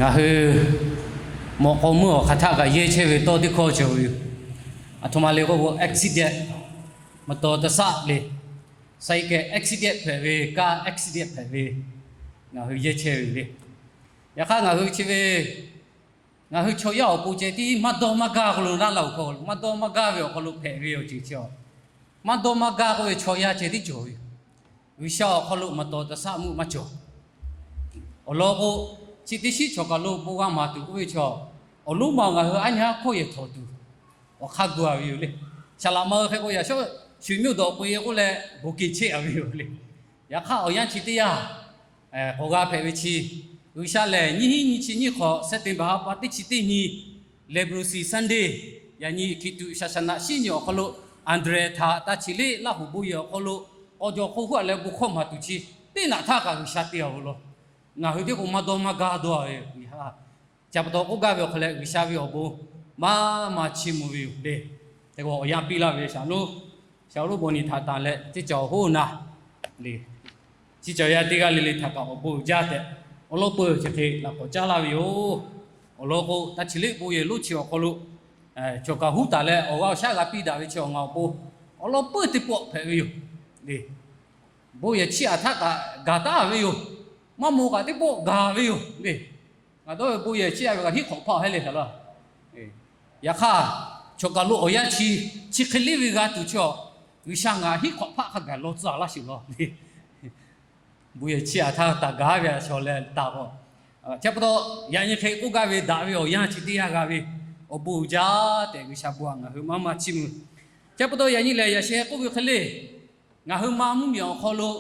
Ngaˬ hui mawꞈ k'aw meuˇ awˬ hk'aˬ htaˆ kaꞈ yehˇ chehˇ ve tawˇ teˇ hkawˇ cawˬ ve yoˬ. Aˬ htoꞈ ma le k'oˆ k'o, accident, maˍ taw ta saˆ le, saˍ iˉ kehˬ accident hpehꞈ ve, kaˇ accident hpehꞈ ve, ngaˬ hui yehˇ chehˇ ve le. Yaꞈ hk'aˇ ngaˬ hui chi ve, ngaˬ hui chaw yaˇ awˬ pon ceh tiˉ maˇ dawˇ maˇ gaˇ k'o lo naˉ laˇ awˬ hk'aw lo maˇ dawˇ maˇ gaˇ ve awˬ hk'aw lo hpehꞈ ve awˬ ceuˬ chi a, maˇ dawˇ maˇ gaˇ k'oˆ ve chaw yaˇ ceh tiˉ cawˬ ve yoˬ. G'uiˬsha awˬ hk'aw lo maˍ taw ta saˆ meuˇ maˇ cawˬ. Awˬ lawn k'o, chi teˇ shiˉ chaw kaˬ lo bon g'a maˍ tuˬ k'oˆ ve chaw, awˬ lonˉ ma ngaˬ hui aˉ nyi aˉ hkawˇ yehˬ htawˍ tuˬ awˬ hk'aˇ gu a ve yoˬ le. Saˍ laꞈ ma hui hk'e k'o, yaꞈ shawˉ shuˍ miˇ dawꞈ k'oꞈ e k'oˆ leh bon kehˬ chehˇ a ve yoˬ le. Yaꞈ hk'aˇ awˬ yanˇ chi teˇ yanˇ k'awꞈ g'a hpehꞈ ve chi, G'uiˬsha lehˬ nyiˇ hinˉ nyiˇ chi nyiˇ hk'awꞈ September ha pa teˇ chi teˇ nyi, Leprosy Sunday, yaꞈ nyi hkiˬ tuꞈ shaˍ shaˍ naꞈ shiˉ nyi awˬ hk'aw lo, Andrew htaꞈ ta chi leˆ Laˇ huˍ bon yehˬ awˬ hk'aw lo k'aw jaw hk'oˆ huˉ a leh bon hkawˇ maˍ tuˬ chi teˇ naꞈ htaˇ kaꞈ G'uiˬsha te a ve law. Ngaˬ hui teˇ k'o maˇ dawˇ maˇ gaˇ dawˇ a ve yoˬ. Chi pa taw k'oˆ gaˇ ve awˬ hk'aw leh G'uiˬsha ve awˬ bon maˇ maˇ chiˇ mvuh ve yoˬ le. Hk'e k'o awˬ yanˇ piˇ laˇ ve shaˍ lonˉ, shaˍ lonˉ bon nyi htaꞈ tanˬ leh teˇ cawˬ hoˉ na le. Chi cawˬ yaˇ teˇ g'aˇ le le htaꞈ kaꞈ awˬ bon uiˍ jaˇ tehꞈ, awˬ lawn peuˬ chi hk'e laꞈ k'awꞈ caˉ laˇ ve yoˬ. Awˬ lawn k'o, ta chi leˆ bon yehˬ lonˉ chi awˬ hk'aw lo, chaw kaˬ huˉ taˍ leh awˬ g'aˇ awˬ shaˉ g'a piˇ daꞈ ve chi awˬ ngaˬ awˬ pon awˬ lawn peuˬ teˇ pawˆ hpehꞈ ve yoˬ le. Bon yehˬ chiˇ aꞈ htaˇ kaꞈ gaˬ taˉ ve yoˬ. Maˇ maw kaꞈ teˇ pawˆ gaˬ ve yoˬ le. Ngaˬ dawˇ ve bon yehˬ chiˇ aꞈ ve kaꞈ hiˉ hk'awꞈ hpaˆ hehˉ le htaꞈ laˇ. Yaꞈ hk'aˇ, chaw kaˬ lo awˬ yanˇ chi, chi hk'e leˇ ve g'a tuˬ chi a, G'uiˬsha ngaˬ hiˉ hk'awꞈ hpaˆ hk'a gaˬ law tcuh laˇ sheˍ law. Bon yehˬ chiˇ aꞈ htaˇ taˍ gaˇ ve a shaw leh taˍ k'o, chi pa taw, yaꞈ nyi hk'e k'oˆ gaˇ ve daꞈ ve awˬ yanˇ chi teˇ yanˇ g'a ve, awˬ bon uiˍ jaˇ tehꞈ G'uiˬsha bon a ngaˬ hui maˇ maˇ chiˇ mvuh. Chi pa taw yaꞈ nyi lehˬ yaꞈ sheh k'oˆ ve hk'e le, ngaˬ hui ma mvuhˇmiˬ awˬ hk'aw lo,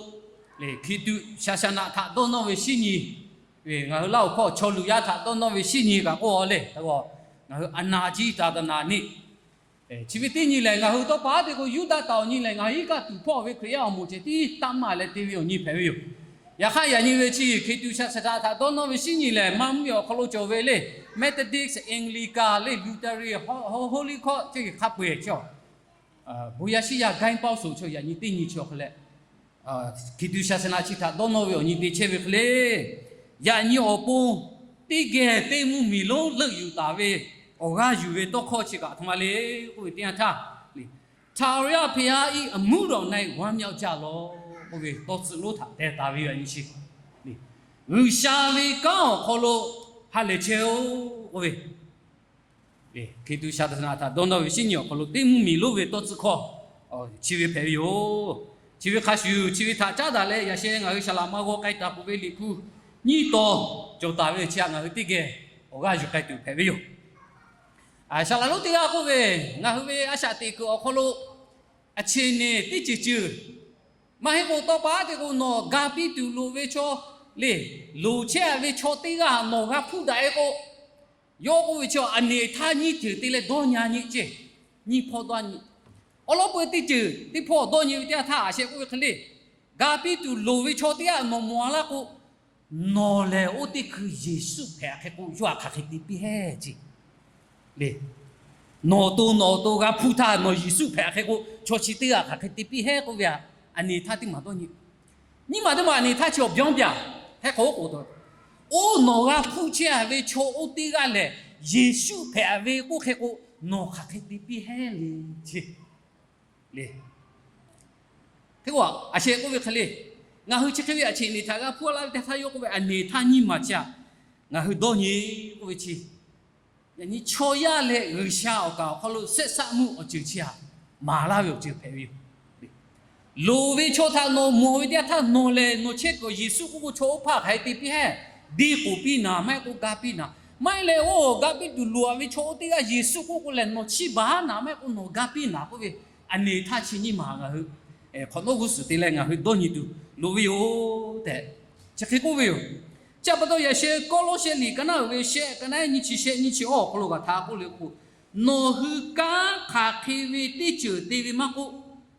hkiˬ tuꞈ shaˍ shaˍ naꞈ htaꞈ dawˇ nawˇ ve shinˉ nyi, ngaˬ hui Laˇ huˍ hkawˇ chaw luˬ yaˇ htaꞈ dawˇ nawˇ ve shinˉ nyi kaꞈ k'oˆ a le, ngaˬ hui a naˍ jiˇ taˍ taˍ naˍ neˆ. Chi ve teˇ nyi lehˬ, ngaˬ hui tawˇ pa teˇ k'o Yuˇdaꞈ taˍ awˬ nyi lehˬ, ngaˬ hui iˉ kaˆ tuˬ hpawˇ ve Hkriꞈ yaˇ awˬ moˍ ceh tiˉ taˇ maˇ leh te ve awˬ nyi hpehꞈ ve yoˬ. Yaꞈ hk'aˇ, yaꞈ nyi ve chi hkiˬ tuꞈ shaˍ shaˍ naꞈ htaꞈ dawˇ nawˇ ve shinˉ nyi lehˬ, ma mvuhˇmiˬ awˬ hk'aw lo cawˬ ve le, Methodist, Anglican le, Lutheran, Holy Cross chi hk'a peu-eˬ chaw, bon yaˇ shiˉ yaˇ gaˇ paoˇ suˍ chaw yaꞈ nyi teˇ nyi chaw hk'e leh, hkiˬ tuꞈ shaˍ shaˍ naꞈ chi htaꞈ dawˇ nawˇ ve awˬ nyi te chehˇ ve hk'e le, yaꞈ nyi awˬ pon teˇ geh teˇ mvuhˇmiˬ lonˉ leuˆ yuˬ taˍ ve awˬ g'aˇ yuˬ ve tawˇ hkawˇ chi kaꞈ aˬ htoꞈ ma le k'oˆ ve teˇ yanˇ htaˇ, ထာဝရဘုရား၏ အမှုတော်၌ ဝမ်းမြောက်ကြလော့ k'oˆ ve tawˇ tcuh lonˉ htaꞈ teh taˍ ve yoˬ. Yaꞈ nyi chi G'uiˬsha ve kanˉ awˬ hk'aw lo ha lehˬ chehˇ-oˆ k'oˆ ve, hkiˬ tuꞈ shaˍ shaˍ naꞈ htaꞈ dawˇ nawˇ ve shinˉ nyi awˬ hk'aw lo teˇ mvuhˇmiˬ lonˉ ve tawˇ tcuh hkawˇ chi ve hpehꞈ ve yoˬ. Chi ve hk'a shuˍ chi ve htaꞈ caˉ daꞈ leh yaꞈ sheh ngaˬ hui saˍ laꞈ ma g'aw k'ai taˍ peuˬ ve Liꞈ hpu nyiˇ tawn cawˬ taˍ ve chi htaꞈ ngaˬ hui teˇ geh awˬ g'aˇ yuˬ k'ai tuˬ hpehꞈ ve yoˬ. Saˍ laꞈ lonˉ teˇ g'aˇ k'oˆ ve, ngaˬ hui ve a shaꞈ teꞈ kuiˬ awˬ hk'aw lo အခြေအနေ teˇ ceuˬ ceuˬ maˇ heˆ k'o, tawˇ pa teˇ k'o nawˬ ga piˇ tuˬ loˍ ve chaw le, loˍ chehˇ ve chaw teˇ g'aˇ nawˬ g'a hpuˇ daꞈ e k'o, yawˇ k'oˆ ve chi အနေအထား nyiˇ ceuˬ te leh dawˇ nyi nyi ceˇ, nyiˇ hpawˇ dawˇ nyi. Awˬ lawn peu teˇ ceuˬ teˇ hpawˇ dawˇ nyi ve teˇ yanˇ htaˇ a sheh k'oˆ ve hk'e le, ga piˇ tuˬ loˍ ve chaw teˇ g'aˇ nawˬ mawˬ a laˇ k'o, nawˬ lehˬ oˇ teˇ hkui Yeˍsuˆ hpehꞈ a hk'e k'o, yawˇ htaꞈ hk'aˬ hk'e te piˇ heˆ ceˇ le. Nawˬ to nawˬ to g'a hpuˇ htaˇ nawˬ Yeˍsuˆ hpehꞈ a hk'e k'o, chaw chi teˇ g'aˇ hk'aˬ hk'e te piˇ heˆ k'oˆ ve a, အနေအထား teˇ maˬ dawˇ nyi. Nyiˇ maˬ teˇ maˬ အနေအထား chi awˬ ပြောင်းပြန် hk'e k'oˆ k'o, oˇ nawˬ g'a hpuˇ chehˇ a ve chaw oˇ teˇ g'aˇ lehˬ, Yeˍsuˆ hpehꞈ a ve k'oˆ hk'e k'o, nawˬ hk'aˬ hk'e te piˇ heˆ le ceˇ le. Hk'e k'o, a sheh k'oˆ ve hk'e le, ngaˬ hui chi hk'e ve a chi အနေအထား g'a hpuˇ laˇ ve teˇ htaˇ yawˇ k'oˆ ve အနေအထား nyiˇ maˬ chi a, ngaˬ hui dawˇ nyi k'oˆ ve chi, yaꞈ nyi chaw yaˇ leh G'uiˬsha awˬ kaˍ awˬ hk'aw lo ဆက်ဆံမှု awˬ ceuˬ chi a, maˍ laˇ ve awˬ ceuˬ hpehꞈ ve yoˬ. Loˍ ve chaw htaꞈ nawˬ mawˬ ve teˇ yanˇ htaˇ nawˬ lehˬ nawˬ chehˇ kuiˬ Yeˍsuˆ k'oˆ k'o chaw oˇ hpaˇ hk'aˬ hk'e te piˇ heˆ, deˇ k'oˍ piˇ naˍ maˇ heˆ k'o ga piˇ naˍ, maˇ heˆ leh oˇ ga piˇ tuˬ loˍ a ve chaw oˇ teˇ g'aˇ Yeˍsuˆ k'oˆ k'o lehˬ nawˬ chiˇ baˬ naˍ maˇ heˆ k'o nawˬ ga piˇ naˍ k'oˆ ve, အနေအထား chi nyiˇ maˬ ngaˬ hui hk'awꞈ nawˉ g'uˇ suhˍ te leh ngaˬ hui dawˇ nyi tuˬ loˍ ve yoˬ tehꞈ chi hk'e k'oˆ ve yoˬ. Chi pa taw yaꞈ sheh Kawˇlawˇshehˇ liꞈ ka naˉ uiˍ ve shehˆ ka naˉ nyiˇ chi shehˆ nyiˇ chi awˇ awˬ hk'aw lo g'a htaꞈ k'oˆ le k'o, nawˬ hui kanˉ hk'aˬ hk'e ve teˇ ceuˬ te ve maˇ k'oˆ,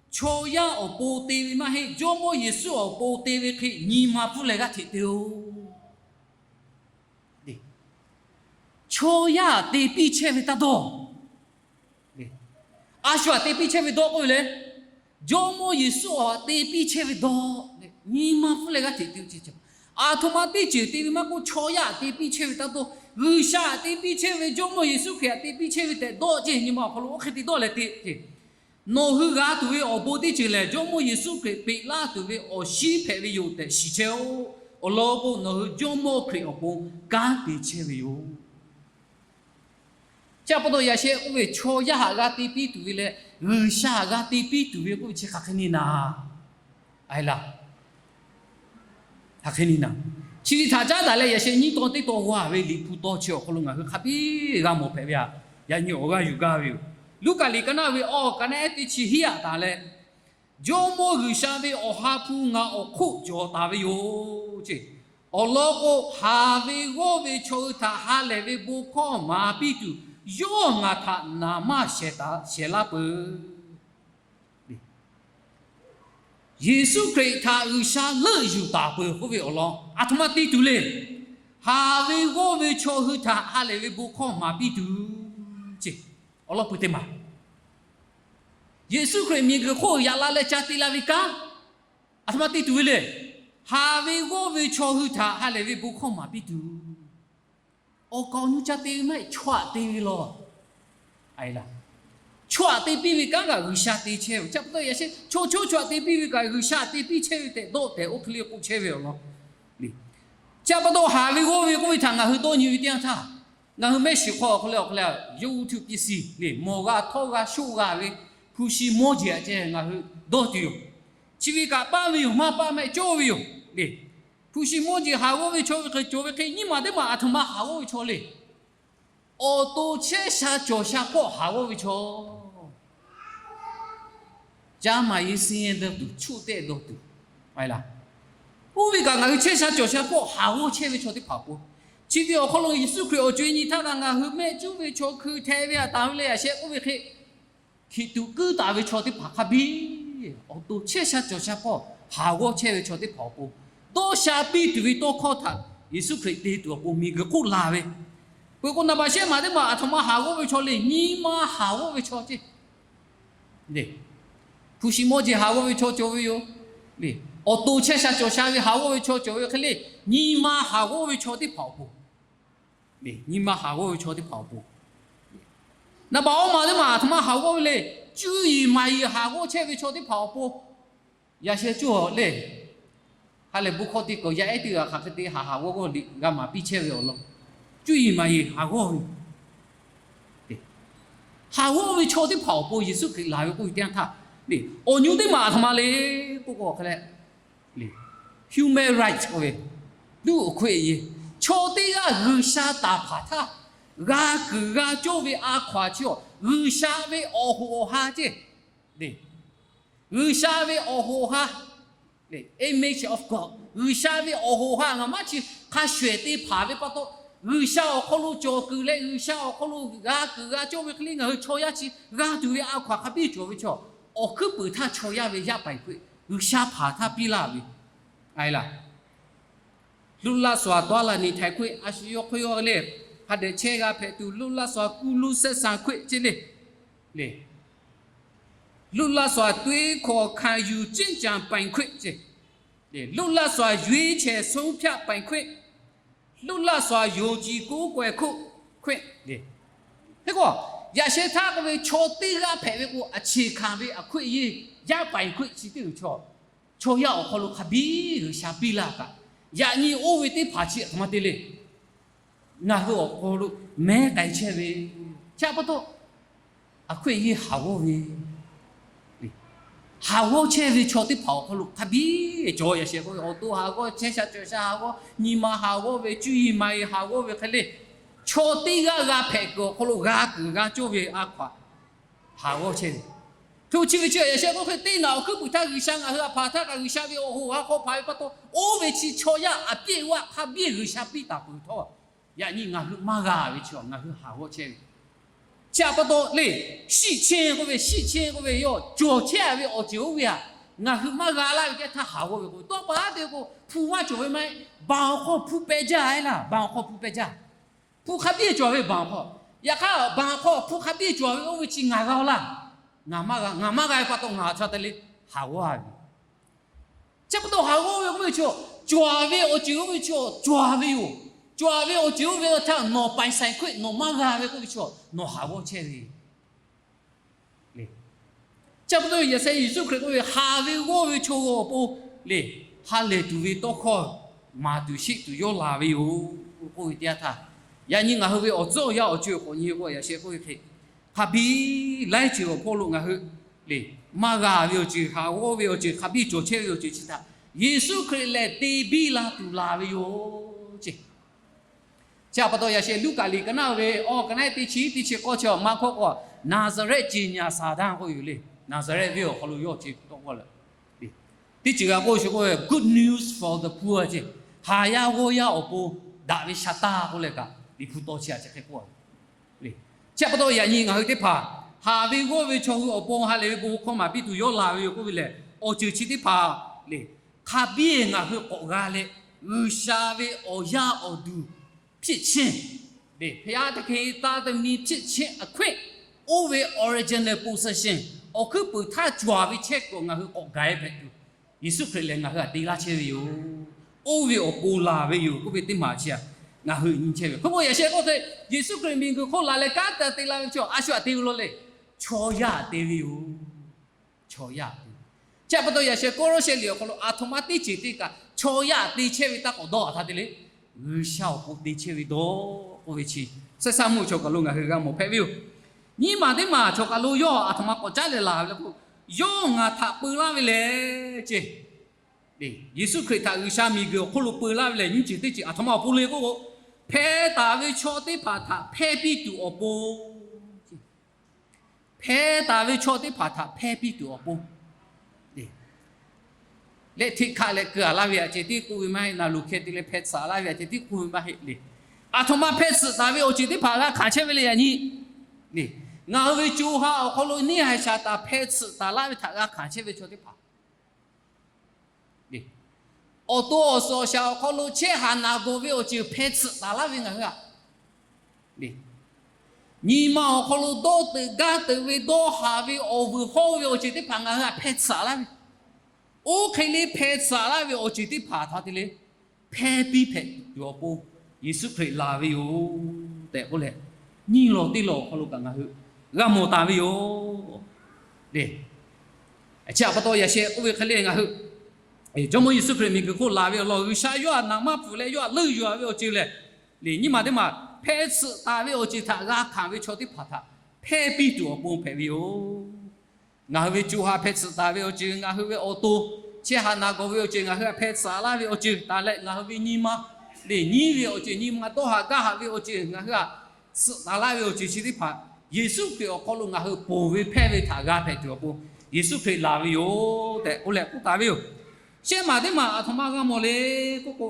chaw yaˇ awˬ pon te ve maˇ heˆ, Jawˇmawˇ Yeˍsuˆ awˬ pon te ve hk'e nyi ma pfuhˇ leh g'aˇ hteꞈ te-oˬ. Chaw yaˇ te piˇ chehˇ ve taˇ dawˇ. A shu aꞈ te piˇ chehˇ ve dawˇ k'oˆ ve le. Jawˇmawˇ Yeˍsuˆ awˬ te piˇ chehˇ ve dawˇ, nyi ma pfuhˇ leh g'aˇ hteꞈ te-oˬ ce. Aˬ htoꞈ ma teˇ ceuˬ te ve maˇ k'oˆ, chaw yaˇ aꞈ te piˇ chehˇ ve taˇ dawˇ. G'uiˬsha htaꞈ te piˇ chehˇ ve, Jawˇmawˇ Yeˍsuˆ Hkriꞈ htaꞈ te piˇ chehˇ ve tehꞈ dawˇ ceˇ. Nyi ma awˬ hk'aw lo oˇ hk'e te dawˇ leh te ceˇ. Nawˬ hui g'a tuˬ ve awˬ bon teˇ ceuˬ lehˬ, Jawˇmawˇ Yeˍsuˆ Hkriꞈ peꞈ laˇ tuˬ ve awˬ shiˉ hpehꞈ ve yoˬ tehꞈ shiˍ chehˇ-oˆ. Awˬ lawn k'o, nawˬ hui Jawˇmawˇ Hkriꞈ awˬ pon kanˉ te chehˇ ve yoˬ. Chi pa taw yaꞈ sheh k'oˆ ve, chaw yaˇ htaꞈ g'a te piˇ tuˬ ve leh, G'uiˬsha htaꞈ g'a te piˇ tuˬ ve k'oˆ ve chi hk'aˬ hk'e ni naˍ, a laˇ, hk'aˬ hk'e ni naˍ. Chi ve htaꞈ caˉ daꞈ leh, yaꞈ sheh nyiˇ tawn teˇ tawn g'a ve Liꞈ hpu taw chi awˬ hk'aw lo ngaˬ hui hk'a biˇ g'a mawˬ hpehꞈ ve aꞈ, yaꞈ nyi awˬ g'aˇ yuˬ gaˇ ve yoˬ. Luˉkaꞈ liꞈ ka naˆ ve awˬ ka naˆ ehˉ teˇ chi hiˉ aꞈ taˍ leh, Jawˇmawˇ G'uiˬsha ve awˬ ha hpu ngaˬ awˬ hk'oˆ cawˬ taˍ ve yoˬ ceˇ. Awˬ lawn k'o, haˍ ve g'awˇ ve chaw hui htaꞈ ha lehˬ ve bon hkawˇ maˍ piˇ tuˬ, yawˇ ngaˬ htaꞈ naˍ manˇ shehˍ taˍ shehˍ laˇ peuˬ. Yeˍsuˆ Hkriꞈ htaꞈ G'uiˬsha leuˆ yuˬ taˍ peuˬ k'oˆ ve awˬ lawn aˬ htoꞈ ma te tuˬ le. Haˍ ve g'awˇ ve chaw hui htaꞈ ha lehˬ ve bon hkawˇ maˍ piˇ tuˬ ceˇ. Awˬ lawn pui teˇ maˬ, Yeˍsuˆ Hkriꞈ miˬguiˬ hk'oˆ yaꞈ la leh ca te la ve kanˉ aˬ htoꞈ ma te tuˬ ve le. Haˍ ve g'awˇ ve chaw hui htaꞈ ha lehˬ ve bon hkawˇ maˍ piˇ tuˬ. Awˬ kaˍ awˬ nu ca te ve maˇ heˆ, chaw htaꞈ te ve law. Chaw htaꞈ te piˇ ve kanˉ kaꞈ G'uiˬsha te chehˇ ve. Chi pa taw yaꞈ sheh chaw chaw chaw htaꞈ te piˇ ve kaꞈ G'uiˬsha te piˇ chehˇ ve tehꞈ dawˇ tehꞈ oˇ hk'e le k'oˆ chehˇ ve awˬ lawn. Chi pa taw haˍ ve g'awˇ ve k'oˆ ve htaꞈ ngaˬ hui dawˇ nyi ve teˇ yanˇ htaˇ, ngaˬ hui mehˆ shiˍ hk'aw awˬ hk'aw lo awˬ hk'aw lo yawˇ hui htu piˇ si le, mawˬ g'a htawˇ g'a shoˆ g'a ve hpu shi mawˇ jeˬ aꞈ ceh ngaˬ hui dawˇ tuˬ yoˬ. Chi ve kaꞈ paˇ ve yoˬ, maˇ paˇ maˇ heˆ, cawˇ ve yoˬ le. Hpu shi mawˇ jeˬ haˍ g'awˇ ve chaw ve hk'e cawˬ ve hk'e, nyiˇ maˬ teˇ maˬ aˬ htoꞈ ma haˍ g'awˇ ve chaw le. Awˬ to chehˇ sha cawˬ sha hpawˇ haˍ g'awˇ ve chaw. Caˇ maˍ yeˇ suh dawˇ tuˬ, chuˆ tehˆ dawˇ tuˬ, a laˇ, oˇ ve kaꞈ ngaˬ hui chehˇ sha cawˬ sha hpawˇ haˍ g'awˇ chehˇ ve chaw teˇ hpaˍ awˬ pon, chi ve awˬ hk'aw lo Yeˍsuˆ Hkriꞈ awˬ co e nyi htaˇ kaꞈ ngaˬ hui mehˆ cuˉ ve chaw hkui hteh ve aꞈ taˍ ve leh yaꞈ sheh k'oˆ ve hk'e, hkiˬ tuꞈ kuiˉ taˍ ve chaw teˇ hpaˍ hk'a biˇ, awˬ to chehˇ sha cawˬ sha hpawˇ haˍ g'awˇ chehˇ ve chaw teˇ hpaˍ awˬ pon, dawˇ sha piˇ tuˬ ve tawˇ hkawˇ htaꞈ Yeˍsuˆ Hkriꞈ te tuˬ awˬ pon miˬguiˬ hk'oˆ la ve. Peuˬ k'o, naˍ baˬ shehˆ maˬ teˇ maˬ aˬ htoꞈ ma haˍ g'awˇ ve chaw le, nyi ma haˍ g'awˇ ve chaw ceˇ. Hpu shi mawˇ jeˬ haˍ g'awˇ ve chaw cawˬ ve yoˬ. Awˬ to chehˇ sha cawˬ sha ve haˍ g'awˇ ve chaw cawˬ ve hk'e le, nyi ma haˍ g'awˇ ve chaw teˇ hpaˍ awˬ pon, nyi ma haˍ g'awˇ ve chaw teˇ hpaˍ awˬ pon, naˍ baˬ awˇ maˬ teˇ maˬ aˬ htoꞈ ma haˍ g'awˇ ve le, cuˇ yiˍ maˍ yiˍ haˍ g'awˇ chehˇ ve chaw teˇ hpaˍ awˬ pon, yaꞈ sheh cuˇ le, ha lehˬ bon hkawˇ te kawꞈ yaˇ ehˉ teˇ g'aˇ hk'aˬ hk'e te haˍ haˍ g'awˇ g'awˇ liꞈ g'a maˍ piˇ chehˇ ve awˬ lawn, cuˇ yiˍ maˍ yiˍ haˍ g'awˇ ve, haˍ g'awˇ ve chaw teˇ hpaˍ awˬ pon Yeˍsuˆ Hkriꞈ laˬ ve k'oˆ ve teˇ yanˇ htaˇ, awˬ nyi teˇ maˬ aˬ htoꞈ ma le k'oˆ k'o, hk'a leh human rights k'oˆ ve, လူ့အခွင့်အရေး, chaw teˇ g'aˇ G'uiˬsha taˍ hpaˍ htaˇ g'a kuiˬ g'a cawˇ ve a hkaw-anˬ chi awˬ, G'uiˬsha ve awˬ hoꞈ awˬ ha ceˇ, G'uiˬsha ve awˬ hoꞈ awˬ ha, image of God, G'uiˬsha ve awˬ hoꞈ awˬ ha ngaˬ maˇ chi hk'a shawehˍ te hpaˍ ve pa taw, G'uiˬsha awˬ hk'aw lo cawˬ kuiˬ leh G'uiˬsha awˬ hk'aw lo g'a kuiˬ g'a cawˇ ve hk'e le, ngaˬ hui chaw yaˇ chi g'a tuˬ ve a hkaw-anˬ hk'a biˇ cawˬ ve chaw, awˬ hkuiˉ puiˍ htaˇ chaw yaˇ ve yaˇ paˍ eˬ hk'oˆ G'uiˬsha hpaˍ htaˇ piˇ laˇ ve, a laˇ, လွတ်လပ်စွာ သွားလာနေထိုင်ခွင့် a shu yawˇ hk'oˆ yawˇ le, hk'a dehꞈ chehˇ g'a hpehꞈ tuˬ လွတ်လပ်စွာ ကူးလူးဆက်ဆံခွင့် ceˇ le, လွတ်လပ်စွာ တွေးခေါ်ခံယူကျင့်ကြံပိုင်ခွင့် ceˇ, လွတ်လပ်စွာ ရွေးချယ်ဆုံးဖြတ်ပိုင်ခွင့်, လွတ်လပ်စွာ ယုံကြည်ကိုးကွယ်ခွင့် ceˇ. Hk'e k'o, yaꞈ sheh htaˇ k'oˆ ve chaw teˇ g'aˇ hpehꞈ ve k'o, အခြေခံ ve အခွင့်အရေး ရပိုင်ခွင့် chi teˇ g'uiˬ chaw, chaw yaˇ awˬ hk'aw lo hk'a biˇ G'uiˬsha piˇ laˇ kaꞈ, yaꞈ nyi oˇ ve teˇ hpaˍ chi aˬ htoꞈ ma te le, ngaˬ hui awˬ hk'aw lo mehˉ k'ai chehˇ ve, chi pa taw, အခွင့်အရေး haˍ g'awˇ ve, haˍ g'awˇ chehˇ ve chaw teˇ hpaˍ awˬ hk'aw lo hk'a biˇ cawˬ. Yaꞈ sheh k'oˆ ve awˬ to haˍ g'awˇ, chehˇ sha cawˬ sha haˍ g'awˇ, nyi ma haˍ g'awˇ ve, cuˇ yiˍ maˍ yiˍ haˍ g'awˇ ve hk'e le, chaw teˇ g'aˇ g'a hpehꞈ kuiˬ awˬ hk'aw lo g'a kuiˬ g'a cawˇ ve a hkaw-anˬ haˍ g'awˇ chehˇ ve. Hk'e chi ve chi yaꞈ sheh k'oˆ hk'e, teˇ naꞈ awˬ hkuiˉ puiˍ htaˇ G'uiˬsha ngaˬ hui a hpaˍ htaˇ kaꞈ G'uiˬsha ve awˬ hoꞈ awˬ ha hk'aw hpaˍ ve pa taw, oˇ ve chi chaw yaˇ aꞈ piˇ g'aˇ hk'a biˇ G'uiˬsha piˇ taˍ peuˬ htawˇ, yaꞈ nyi ngaˬ hui maˇ g'a ve chi ngaˬ hui haˍ g'awˇ chehˇ ve. Chi pa taw le, ရှိခြင်း k'oˆ ve, ရှိခြင်း k'oˆ ve, yawˇ cawˬ chehˇ ve awˬ ceuˬ oˇ ve aꞈ, ngaˬ hui maˇ g'a laˇ ve teˇ htaˇ haˍ g'awˇ ve k'o, tawˇ pa te k'o hpu maˇ cawˬ ve maˇ heˆ. Baˬ awˬ hk'aw hpu peh jaˇ e laˇ, baˬ awˬ hk'aw hpu peh jaˇ. Hpu hk'a biˇ cawˬ ve baˬ awˬ hk'aw, yaꞈ hk'aˇ baˬ awˬ hk'aw hpu hk'a biˇ cawˬ ve oˇ ve chi ngaˬ g'a laˇ, ngaˬ maˇ g'a, ngaˬ maˇ g'a ve pa taw ngaˬ chaw te le haˍ g'awˇ ve. Chi pa taw haˍ g'awˇ ve k'oˆ ve chi, cawˬ ve awˬ ceuˬ oˇ ve chi cawˬ ve yoˬ. Cawˬ ve awˬ ceuˬ oˇ ve htaꞈ nawˬ ပိုင်ဆိုင်ခွင့် nawˬ maˇ g'a ve k'oˆ ve chaw nawˬ haˍ g'awˇ chehˇ ve le. Chi pa taw yaꞈ sheh Yeˍsuˆ Hkriꞈ k'oˆ ve, haˍ ve g'awˇ ve chaw g'awˇ awˬ pon le, ha lehˬ tuˬ ve tawˇ hkawˇ maˍ tuˬ sheˆ tuˬ yawˇ laˬ ve yoˬ k'oˆ ve teˇ yanˇ htaˇ, yaꞈ nyi ngaˬ hui ve awˬ tcuhˉ awˬ yanˇ awˬ co awˬ k'awꞈ nyi k'o, yaꞈ sheh k'oˆ ve hk'e, hk'a biˇ laiˉ ceuˬ awˬ hpawˇ lo ngaˬ hui le, maˇ g'a ve awˬ ceuˬ, haˍ g'awˇ ve awˬ ceuˬ, hk'a biˇ cawˬ chehˇ ve awˬ ceuˬ chi htaꞈ Yeˍsuˆ Hkriꞈ lehˬ te biˇ la tuˬ laˬ ve yoˬ ceˇ. Chi pa taw yaꞈ sheh Luˉkaꞈ liꞈ ka naˆ ve awˬ ka naˆ teˇ chi teˇ chi k'awˇ chi maˇ hkawˇ k'o, Naˍzaˍrehˆ ceˬ nyaˍ Saˍtanˍ k'oˆ yoˬ le. Naˍzaˍrehˆ venˇ awˬ hk'aw lo yawˇ chi tawˆ k'oˆ leh, teˇ ceuˬ g'a k'oˆ shu k'oˆ ve good news for the poor ceˇ, haˍ yaˇ g'awˇ yaˇ awˬ pon daꞈ ve sha taˇ k'oˆ leh kaꞈ, Liꞈ hpu taw chi a chi hk'e k'oˆ le. Chi pa taw yaꞈ nyi ngaˬ hui teˇ hpaˍ haˍ ve g'awˇ ve chaw hui awˬ pon ha lehˬ ve bon hkawˇ maˍ piˇ tuˬ yawˇ laˬ ve yoˬ k'oˆ ve lehˬ, awˬ ceuˬ chi teˇ hpaˍ le, hk'a biˇ ngaˬ hui k'awꞈ g'a leh, G'uiˬsha ve awˬ yaˇ awˬ duˬ ဖြစ်ခြင်း ဘုရားသခင် သားသမီး ဖြစ်ခြင်းအခွင့် oˇ ve original possession, awˬ hkuiˉ puiˍ htaˇ cawˬ ve chehˇ kuiˬ ngaˬ hui k'awꞈ gaˬ e hpehꞈ tuˬ, Yeˍsuˆ Hkriꞈ lehˬ ngaˬ hui htaꞈ te laˇ chehˇ ve yoˬ. Oˇ ve awˬ pon laˬ ve yoˬ k'oˆ ve teˇ maˬ chi a, ngaˬ hui nyi chehˇ ve. Hk'e k'o yaꞈ sheh k'oˆ hk'e, Yeˍsuˆ Hkriꞈ miˬguiˬ hk'oˆ laˬ leh kanˉ te te la ve chi a shu htaꞈ te ve law le. Chaw yaˇ htaꞈ te ve yoˬ. Chaw yaˇ htaꞈ te. Chi pa taw yaꞈ sheh Kawˇrawˇshehˇ liꞈ awˬ hk'aw lo aˬ htoꞈ ma teˇ ceuˬ te kaꞈ chaw yaˇ htaꞈ te chehˇ ve taˇ k'awꞈ dawˇ a htaˇ te le, G'uiˬsha awˬ pon te chehˇ ve dawˇ k'oˆ ve chi, Saˍsaˇ mvuhˇ chaw kaˬ lo ngaˬ hui g'a mawˬ hpehꞈ ve yoˬ. Nyiˇ maˬ teˇ maˬ chaw kaˬ lo yawˇ aˬ htoꞈ ma k'awꞈ caˉ leh laˬ ve le k'o, yawˇ ngaˬ htaꞈ peu laˇ ve lehˬ ceˇ, Yeˍsuˆ Hkriꞈ htaꞈ G'uiˬsha miˬguiˬ awˬ hk'oˆ lo peu laˇ ve lehˬ nyiˇ ceuˬ teˇ ceuˬ aˬ htoꞈ ma awˬ pon le k'oˆ k'o, hpeh taˍ ve chaw teˇ hpaˍ htaꞈ hpehˇ piˇ tuˬ awˬ pon hpeh taˍ ve chaw teˇ hpaˍ htaꞈ hpehˇ piˇ tuˬ awˬ pon, leh hteˇ hkaˆ leh keu a laˇ ve aꞈ ceh tiˉ k'oˆ ve maˇ heˆ. Naˬ luˬ hkeh te leh hpeh tsuhꞈ laˇ ve aꞈ ceh tiˉ k'oˆ ve maˇ heˆ le. Aˬ htoꞈ ma hpeh tsuhꞈ taˍ ve awˬ ceuˬ teˇ hpaˍ g'a hkanˍ chehˇ ve le yaꞈ nyi. Ngaˬ hui ve co ha awˬ hk'aw lo neˇ haiˬ shaˍ taˍ hpeh tsuhꞈ taˍ laˇ ve htaꞈ g'a hkanˍ chehˇ ve chaw teˇ hpaˍ awˬ to awˬ suhˍ awˬ shaˍ awˬ hk'aw lo chehˇ haˍ naˬ gawˬ ve awˬ ceuˬ hpeh tsuhꞈ taˍ laˇ ve ngaˬ hui a, nyi ma awˬ hk'aw lo dawˇ teuꞈ gaˇ teuꞈ ve dawˇ haˍ ve awˬ vuiˬ hawˇ ve awˬ ceuˬ teˇ hpaˍ ngaˬ hui htaꞈ hpeh tsuhꞈ laˇ ve, oˇ hk'e le hpeh tsuhꞈ laˇ ve awˬ ceuˬ teˇ hpaˍ htaꞈ te le hpehˇ piˇ hpehꞈ tuˬ awˬ pon, Yeˍsuˆ Hkriꞈ laˬ ve yoˬ tehꞈ k'oˆ leh, nyiˇ law teˇ law awˬ hk'aw lo kaꞈ ngaˬ hui g'a mawˬ taˍ ve yoˬ. Chi pa taw yaꞈ sheh k'oˆ ve hk'e le ngaˬ hui Jawˇmawˇ Yeˍsuˆ Hkriꞈ miˬguiˬ hk'oˆ laˬ ve awˬ lawn G'uiˬsha yawˇ htaꞈ naˍ maˇ pfuhˍ leh yawˇ htaꞈ leuˆ yuˬ a ve awˬ ceuˬ lehˬ, nyiˇ maˬ teˇ maˬ hpeh tsuhꞈ taˍ ve awˬ ceuˬ htaꞈ g'a hkanˍ ve chaw teˇ hpaˍ htaꞈ hpehˇ piˇ tuˬ awˬ pon hpehꞈ ve yoˬ. Ngaˬ hui ve co ha hpeh tsuhꞈ taˍ ve awˬ ceuˬ, ngaˬ hui ve awˬ to chehˇ haˍ naˬ gawˬ ve awˬ ceuˬ, ngaˬ hui htaꞈ hpeh tsuhꞈ laˇ ve awˬ ceuˬ taˍ leh ngaˬ hui ve nyi ma le nyiˇ ve awˬ ceuˬ, nyi ma dawˇ haˍ gaˇ haˍ ve awˬ ceuˬ, ngaˬ hui htaꞈ tsuhꞈ taˍ laˇ ve awˬ ceuˬ chi teˇ hpaˍ Yeˍsuˆ Hkriꞈ awˬ hk'aw lo ngaˬ hui ponˬ ve hpehˇ ve htaꞈ g'a hpehꞈ tuˬ awˬ pon Yeˍsuˆ Hkriꞈ laˬ ve yoˬ tehꞈ k'oˆ leh k'oˆ taˍ ve yoˬ. Shehˆ maˬ teˇ maˬ aˬ htoꞈ ma g'a mawˬ le k'oˆ k'o,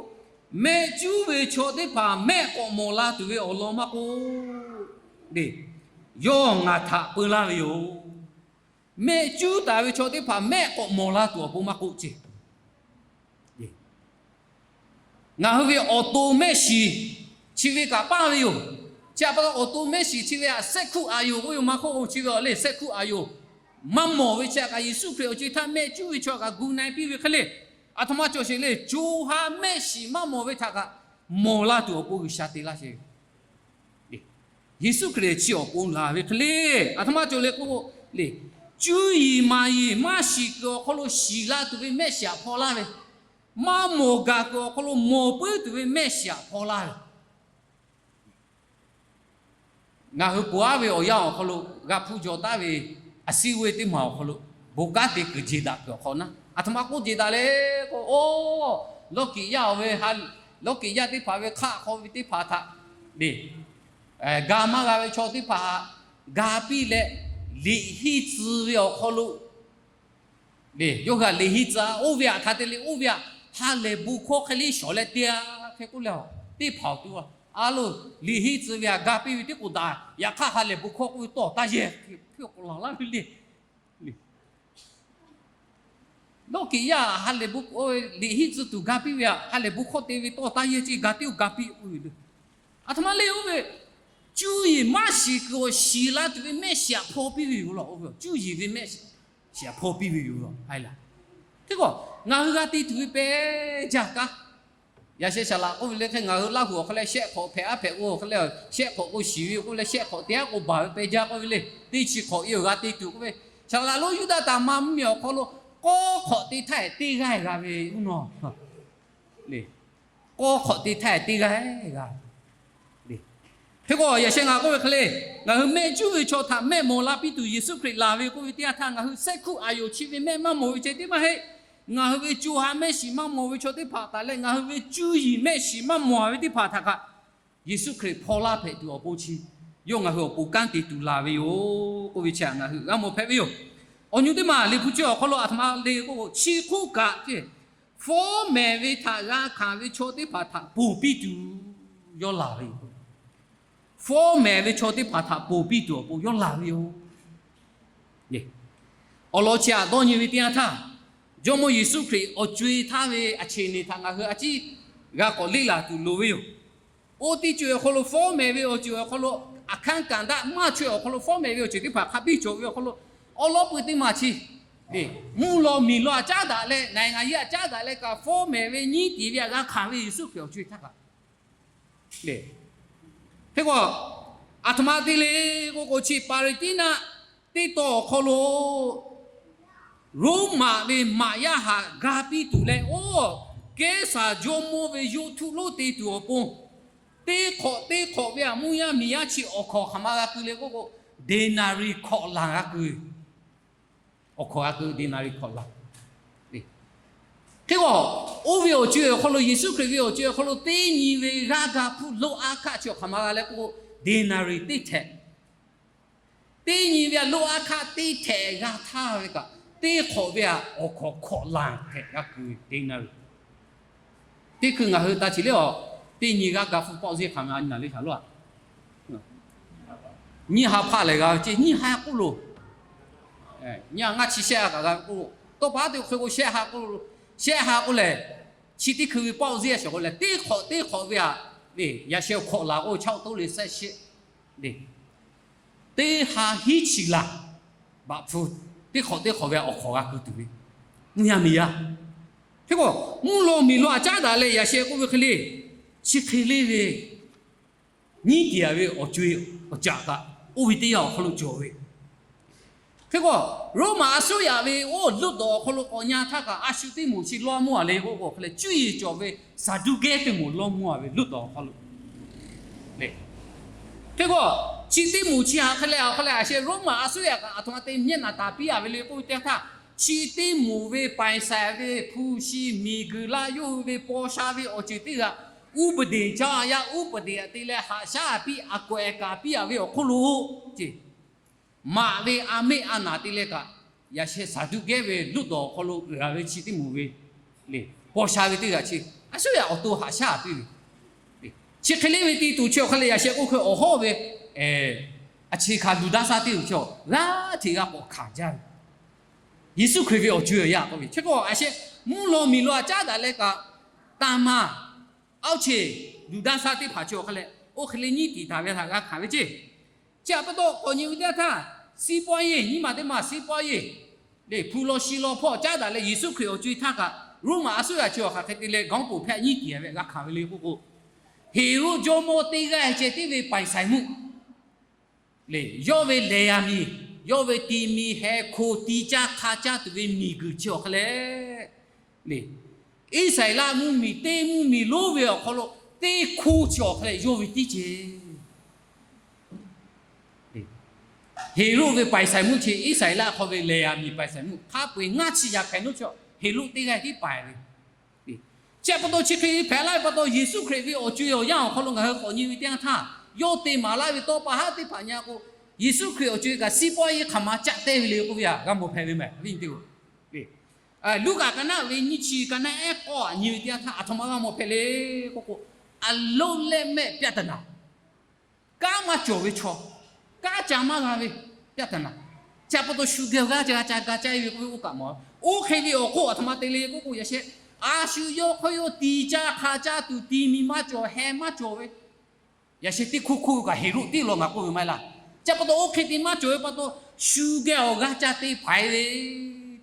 mehˆ cuˉ ve chaw teˇ hpaˍ mehˆ k'awꞈ mawˬ la tuˬ ve awˬ lawn maˇ k'oˆ, le, yawˇ ngaˬ htaꞈ peu laˇ ve yoˬ. Mehˆ cuˉ taˍ ve chaw teˇ hpaˍ mehˆ k'awꞈ mawˬ la tuˬ awˬ pon maˇ k'oˆ ce. Ngaˬ hui ve awˬ to mehˆ shiˍ chi ve kaꞈ paˇ ve yoˬ. Chi pa taw awˬ to mehˆ shiˍ chi ve htaꞈ sehˆ hkuˆ aˍ yoˬ k'oˆ yoˬ. Maˇ k'oˆ, chi ve awˬ lehˬ sehˆ hkuˆ aˍ yoˬ. Maˇ mawˬ ve chi htaꞈ kaꞈ Yeˍsuˆ Hkriꞈ awˬ ceuˬ htaˇ mehˆ cuˉ ve chaw kaꞈ gu na e piˇ ve hk'e le. Aˬ htoꞈ ma cawˬ sheˍ le, co ha mehˆ shiˍ maˇ mawˬ ve htaꞈ kaꞈ mawˬ la tuˬ awˬ pon G'uiˬsha te laˇ sheˍ ve Yeˍsuˆ Hkriꞈ chi awˬ pon laˬ ve hk'e le. Aˬ htoꞈ ma cawˬ le k'o, le, cuˇ yiˍ maˍ yiˍ maˇ shiˍ kuiˬ awˬ hk'aw lo shiˍ la tuˬ ve mehˆ shiˍ htaꞈ hpaw laˇ ve, maˇ mawˬ gaˬ kuiˬ awˬ hk'aw lo mawˬ puiˉ tuˬ ve mehˆ shiˍ htaꞈ hpaw laˇ ve Ngaˬ hui ponˬ aˉ ve awˬ yanˇ awˬ hk'aw lo g'a hpuˇ jaw taˉ ve a siˉ ve teˇ maˬ awˬ hk'aw lo bon kanˉ te kuiˬ jeˬ daꞈ kuiˬ awˬ hk'awꞈ naˉ, aˬ htoꞈ ma k'oˆ jeˬ daꞈ le k'o, oˇ, lawˇ kiꞈ yaˇ oˬ ve, lawˇ kiꞈ yaˇ teˇ hpaˍ ve hk'aˆ hk'aw ve teˇ hpaˍ htaꞈ le, ga maˇ g'a ve chaw teˇ hpaˍ htaꞈ ga piˇ leh, liꞈ henˇ tcuh ve awˬ hk'aw lo le, yawˇ hui htaꞈ liꞈ henˇ tcuh a, oˇ ve htaꞈ hk'a te le, oˇ ve htaꞈ ha lehˬ bon hkawˇ hk'e le shawˍ leh te a hk'e k'oˆ leh, teˇ hpaˍ awˬ to a, a lo, liꞈ henˇ tcuh ve htaꞈ ga piˇ ve teˇ k'oˍ daꞈ, yaꞈ hk'aˇ ha lehˬ bon hkawˇ k'oˆ ve tawˇ taˇ yehˇ hk'e hk'e k'awꞈ laˬ laˇ ve le. Lawˇ kiꞈ yaˇ ha lehˬ, liꞈ henˇ tcuh tuˬ ga piˇ ve htaꞈ ha lehˬ bon hkawˇ te ve tawˇ taˇ yehˇ ce, ga tiˉ oˇ ga piˇ k'oˆ ve le. Aˬ htoꞈ ma le, oˇ ve cuˇ yiˍ maˇ shiˍ kuiˬ awˬ shiˍ la tuˬ ve mehˆ shiˍ htaꞈ hpaw piˇ ve yoˬ law. Oˇ ve cuˇ yiˍ ve mehˆ shiˍ htaꞈ hpaw piˇ ve yoˬ law. Hk'e k'o, ngaˬ hui g'a te tuˬ ve pehˬ jaˇ kaꞈ Yaꞈ sheh saˍ laꞈ k'oˆ ve le hk'e, ngaˬ hui Laˇ huˍ awˬ hk'aw leh shehˆ hk'awꞈ hpehꞈ aˉ hpehꞈ k'o hk'e le, shehˆ hk'awꞈ k'o shiˍ ve k'oˆ leh shehˆ hk'awꞈ teˇ haˉ k'o baˬ ve peh jaˇ k'oˆ ve le, teˇ chi hk'awꞈ e awˬ g'a te tuˬ k'oˆ ve, saˍ laꞈ lonˉ Yuˇdaꞈ taˍ ma mvuhˇ miˬ awˬ hk'aw lo k'awˇ hk'awꞈ te htaˇ teˇ g'aˇ g'a ve uˉ nawˇ le. K'awˇ hk'awꞈ te htaˇ teˇ g'aˇ g'a. Hk'e k'o yaꞈ sheh ngaˬ k'oˆ ve hk'e le, ngaˬ hui mehˆ cuˉ ve chaw htaꞈ mehˆ mawˬ la piˇ tuˬ Yeˍsuˆ Hkriꞈ laˬ ve k'oˆ ve teˇ yanˇ htaˇ, ngaˬ hui sehˆ hkuˆ aˬ yoˍ chi ve mehˆ maˇ mawˬ ve ceh tiˉ maˇ heˆ. Ngaˬ hui ve co ha mehˆ shiˍ maˇ mawˬ ve chaw teˇ hpaˍ htaꞈ leh ngaˬ hui ve cuˇ yiˍ mehˆ shiˍ maˇ mawˬ ve teˇ hpaˍ htaꞈ kaꞈ Yeˍsuˆ Hkriꞈ hpaw laˇ hpehꞈ tuˬ awˬ pon chi, yawˇ ngaˬ hui awˬ pon kanˉ te tuˬ laˬ ve yoˬ k'oˆ ve chi ngaˬ hui g'a mawˬ hpehꞈ ve yoˬ. Awˬ nyi teˇ maˬ Liꞈ hpu chi awˬ hk'aw lo aˬ htoꞈ ma le k'o, chi hk'oˆ kaꞈ fawˉ mehˍ ve htaꞈ g'a hkanˍ ve chaw teˇ hpaˍ htaꞈ ponˬ piˇ tuˬ yawˇ laˬ ve yoˬ. Fawˉ mehˍ ve chaw teˇ hpaˍ htaꞈ ponˬ piˇ tuˬ awˬ pon yawˇ laˬ ve yoˬ. Awˬ lawn chi aꞈ dawˇ nyi ve teˇ yanˇ htaˇ, Jawˇmawˇ Yeˍsuˆ Hkriꞈ awˬ co-e htaˇ ve aꞈ cheꞈ neˬ htaꞈ ngaˬ hui a ciˉ g'a k'awꞈ leˇ laˬ tuˬ loˍ ve yoˬ. Oˇ teˇ ceuˬ awˬ hk'aw lo fawˉ mehˍ ve awˬ ceuˬ awˬ hk'aw lo, aˬ hkanˇ kaꞈ daꞈ maˇ chaweh awˬ hk'aw lo fawˉ mehˍ ve awˬ ceuˬ teˇ hpaˍ hk'a biˇ cawˬ ve awˬ hk'aw lo, awˉ lawˉ pui teˇ maˬ chi mvuhˇ law miˬ law aꞈ caˉ daꞈ leh, naˍ ngaˬ yaˇ aꞈ caˉ daꞈ leh kaꞈ fawˉ mehˍ ve nyiˉ tiˍ ve aꞈ g'a hkanˍ ve Yeˍsuˆ Hkriꞈ awˬ co-e htaˇ kaꞈ le. Hk'e k'o, aˬ htoꞈ ma te le k'oˆ k'o, chi Paˍriˍtiˉnaˆ teˇ tawn awˬ hk'aw lo Roˉmaꞈ ve maꞈ yaˇ haꞈ ga piˇ tuˬ leh, oˇ Kehˉsaˍ jawˇmawˇ ve yawˇ htuˇ lonˉ te tuˬ awˬ pon, teˇ hk'awꞈ teˇ hk'awꞈ ve aꞈ mvuhˇ yaˇ miˬ yaˇ chi awˬ hkawnˍ hk'aˬ ma g'a keu le k'oˆ k'o, deˍnaˍriˍ hkawꞈ laˬ g'a keu. Awˬ hkawnˍ g'a keu deˍnaˍriˍ hkawꞈ laˬ. Hk'e k'o, oˇ ve awˬ co-e awˬ hk'aw lo, Yeˍsuˆ Hkriꞈ ve awˬ co-e awˬ hk'aw lo teˇ nyi ve g'aˇ ga hpfuhˇ loˇ aˉ hkaˆ chi awˬ hk'aˬ ma g'a leh k'oˆ k'o, deˍnaˍriˍ teˇ htehꞈ. Teˇ nyi ve aꞈ loˇ aˉ hkaˆ teˇ htehꞈ g'a htaˇ ve kaꞈ, teˇ hk'awꞈ ve aꞈ awˬ hkawnˍ hkawꞈ laˬ htehꞈ g'a keu ve deˍnaˍriˍ. Teˇ hkui ngaˬ hui ta chi le a, teˇ nyi g'aˇ ga hpfuhˇ pawˆ zeˇ hk'aˬ ma nyi naˬ le shaˍ lo a. Nyiˇ ha hpaˆ lehˬ g'a ve ceˇ, nyiˇ ha k'oˆ loˬ. Nyiˇ ha ngaˇ chi shehˆ ha kaꞈ g'a ve k'oˆ, tawˇ pa haˉ te hk'e k'o shehˆ ha k'oˆ loˬ. Shehˆ ha k'oˆ lehˬ, chi teˇ hkui ve pawˆ zeˇ a shaˍ k'oˆ lehˬ, teˇ hk'awꞈ teˇ hk'awꞈ ve aꞈ, yaꞈ sheh awˬ hkawꞈ laˬ k'o chaw to le shehˆ shehˆ le. Teˇ ha hiˉ chi laˬ baꞈ hpu, teˇ hk'awꞈ teˇ hk'awꞈ ve awˬ hk'awꞈ g'a keu tuˬ ve, mvuhˇ yaˇ miˬ yaˇ. Hk'e k'o, mvuhˇ law miˬ law aꞈ caˉ daꞈ leh yaꞈ sheh k'oˆ ve hk'e le, chi hk'e le ve nyiˉ tiˍ ve awˬ co-e awˬ caꞈ kaꞈ oˇ ve teˇ yanˇ awˬ hk'aw lo cawˬ ve. Hk'e k'o, Roˉmaꞈ a suˉ yaꞈ ve oˇ luˇ dawˬ awˬ hk'aw lo k'awꞈ nyi htaˇ kaꞈ, a shu teˇ moˍ chi lawˇ mvuhˇ a le k'oˆ k'o hk'e leh, cuˇ yiˍ cawˬ ve Saˍduˆkehˇ teˇ moˍ lawˇ mvuhˇ a ve luˇ dawˬ awˬ hk'aw lo le. Hk'e k'o, chi teˇ moˍ chi hk'e leh awˬ hk'e leh a sheh Roˉmaꞈ a suˉ yaꞈ kaꞈ aˬ htoꞈ ma te mehˆ naˍ taˍ piˇ a ve le k'oˆ ve teˇ htaˇ, chi teˇ moˍ ve paiˍ saiˍ ve hpu shi miˬ guiˬ laˇ yawˇ hui ve paw sha ve awˬ ceuˬ teˇ g'aˇ, uˇ peˍ deˍ caˇ yaˇ uˇ peˍ deˍ aꞈ te leh haꞈ shaˉ a piˇ a kawꞈ ehˍ kaˍ piˇ a ve awˬ hk'oˆ lo ce, maꞈ ve a mehˆ a naˍ te leh kaꞈ, yaꞈ sheh Saˍduˆkehˇ ve luˇ dawˬ awˬ hk'aw lo uiˍ a ve chi teˇ moˍ ve le, paw sha ve teˇ g'aˇ chi, a suˉ yaꞈ awˬ to haꞈ shaˉ a piˇ ve, chi hk'e le ve ti tuˬ chi awˬ hk'e leh yaꞈ sheh k'oˆ hk'e awˬ hawˉ ve a chi hkanˍ luˬ daˇ saˇ teˇ g'uiˬ chi g'aˇ hteꞈ g'a k'awꞈ hkanˍ jaˇ ve, Yeˍsuˆ Hkriꞈ ve awˬ co-e awˬ yaˇ k'oˆ ve chi k'o, a sheh mvuhˇ law miˬ law aꞈ caˉ daꞈ leh kaꞈ, taˇ maˇ awˇ cheˬ luˬ daˇ saˇ teˇ hpaˍ chi awˬ hk'e leh oˇ hk'e le nyiˉ tiˍ taˍ ve htaꞈ g'a hkanˍ ve ceˇ. Chi htaꞈ pa taw k'awꞈ nyi ve teˇ yanˇ htaˇ, siˉ pawˆ yeˇ nyiˇ maˬ teˇ maˬ siˉ pawˆ yeˇ le, hpu law shi law hpawˇ caˉ daꞈ leh Yeˍsuˆ Hkriꞈ awˬ co-e htaˇ kaꞈ, Roˉmaꞈ a suˉ yaꞈ chi awˬ hk'aˬ hk'e te leh gawnˉ poˍ hpehꞈ nyiˉ tiˍ ve g'a hkanˍ ve le k'oˆ k'o, Heˍroˆ jawˇmawˇ teˇ g'aˇ ceh tiˉ ve paiˍ saiˍ meuˆ le, yawˇ ve lehˬ yaˍ miˬ, yawˇ ve ti mi heh hko ti caˇ hk'a caˇ tuˬ ve miˬ guiˬ chi awˬ hk'e leh le, Iˉsaˍreˍlaˆ mvuhˇmiˬ teˇ mvuhˇmiˬ lonˉ ve awˬ hk'aw lo teˇ hkoˇ chi awˬ hk'e leh yawˇ ve tiˉ ceh. Heˍroˆ ve paiˍ saiˍ meuˆ chi Iˉsaˍreˍlaˆ hk'aw ve lehˬ yaˍ miˬ paiˍ saiˍ meuˆ hk'a peu-eˬ ngaˇ chi yaꞈ hpehꞈ naˉ chaw Heˍroˆ teˇ g'aˇ tiˉ paiˍ ve. Chi pa taw chi hk'e hpehꞈ laˇ ve pa taw, Yeˍsuˆ Hkriꞈ ve awˬ co-e awˬ yanˇ awˬ hk'aw lo ngaˬ hui k'awꞈ nyi ve teˇ yanˇ htaˇ, yawˇ te maˍ laˇ ve tawˇ pa haˉ teˇ hpaˍ nyi k'o, Yeˍsuˆ Hkriꞈ awˬ co-e kaꞈ siˉ pawˆ yeˇ hk'aˬ ma caˆ tehˇ ve le k'oˆ ve htaꞈ g'a mawˬ hpehꞈ ve mehˍ. Luˉkaꞈ ka naˆ ve nyiˇ chi ka naˆ ehˉ k'awˇ aꞈ nyi ve teˇ yanˇ htaˇ aˬ htoꞈ ma g'a mawˬ hpehꞈ le k'oˆ k'o, อารมณ์ leh mehˆ ပြဿနာ kanˉ maˇ cawˬ ve chaw, kanˉ ca maˇ g'a ve ပြဿနာ chi pa taw shu geh awˬ g'aˇ ca g'a ca ga caˇ e ve k'oˆ ve oˇ kaꞈ mawˬ. Oˇ hk'e ve awˬ hk'oˆ aˬ htoꞈ ma te le k'oˆ k'o, yaꞈ sheh a shu yawˇ hk'aw yawˇ ti caˇ hk'a caˇ tuˬ ti mi maˇ cawˬ heh maˇ cawˬ ve, yaꞈ sheh teˇ hkoˇ hkoˇ kaꞈ Heˍroˆ tiˉ law ngaˬ k'oˆ ve maˇ heˆ laˇ. Chi pa taw oˇ hk'e te maˇ cawˬ ve pa taw, shu geh awˬ g'aˇ ca te hpaiˍ ve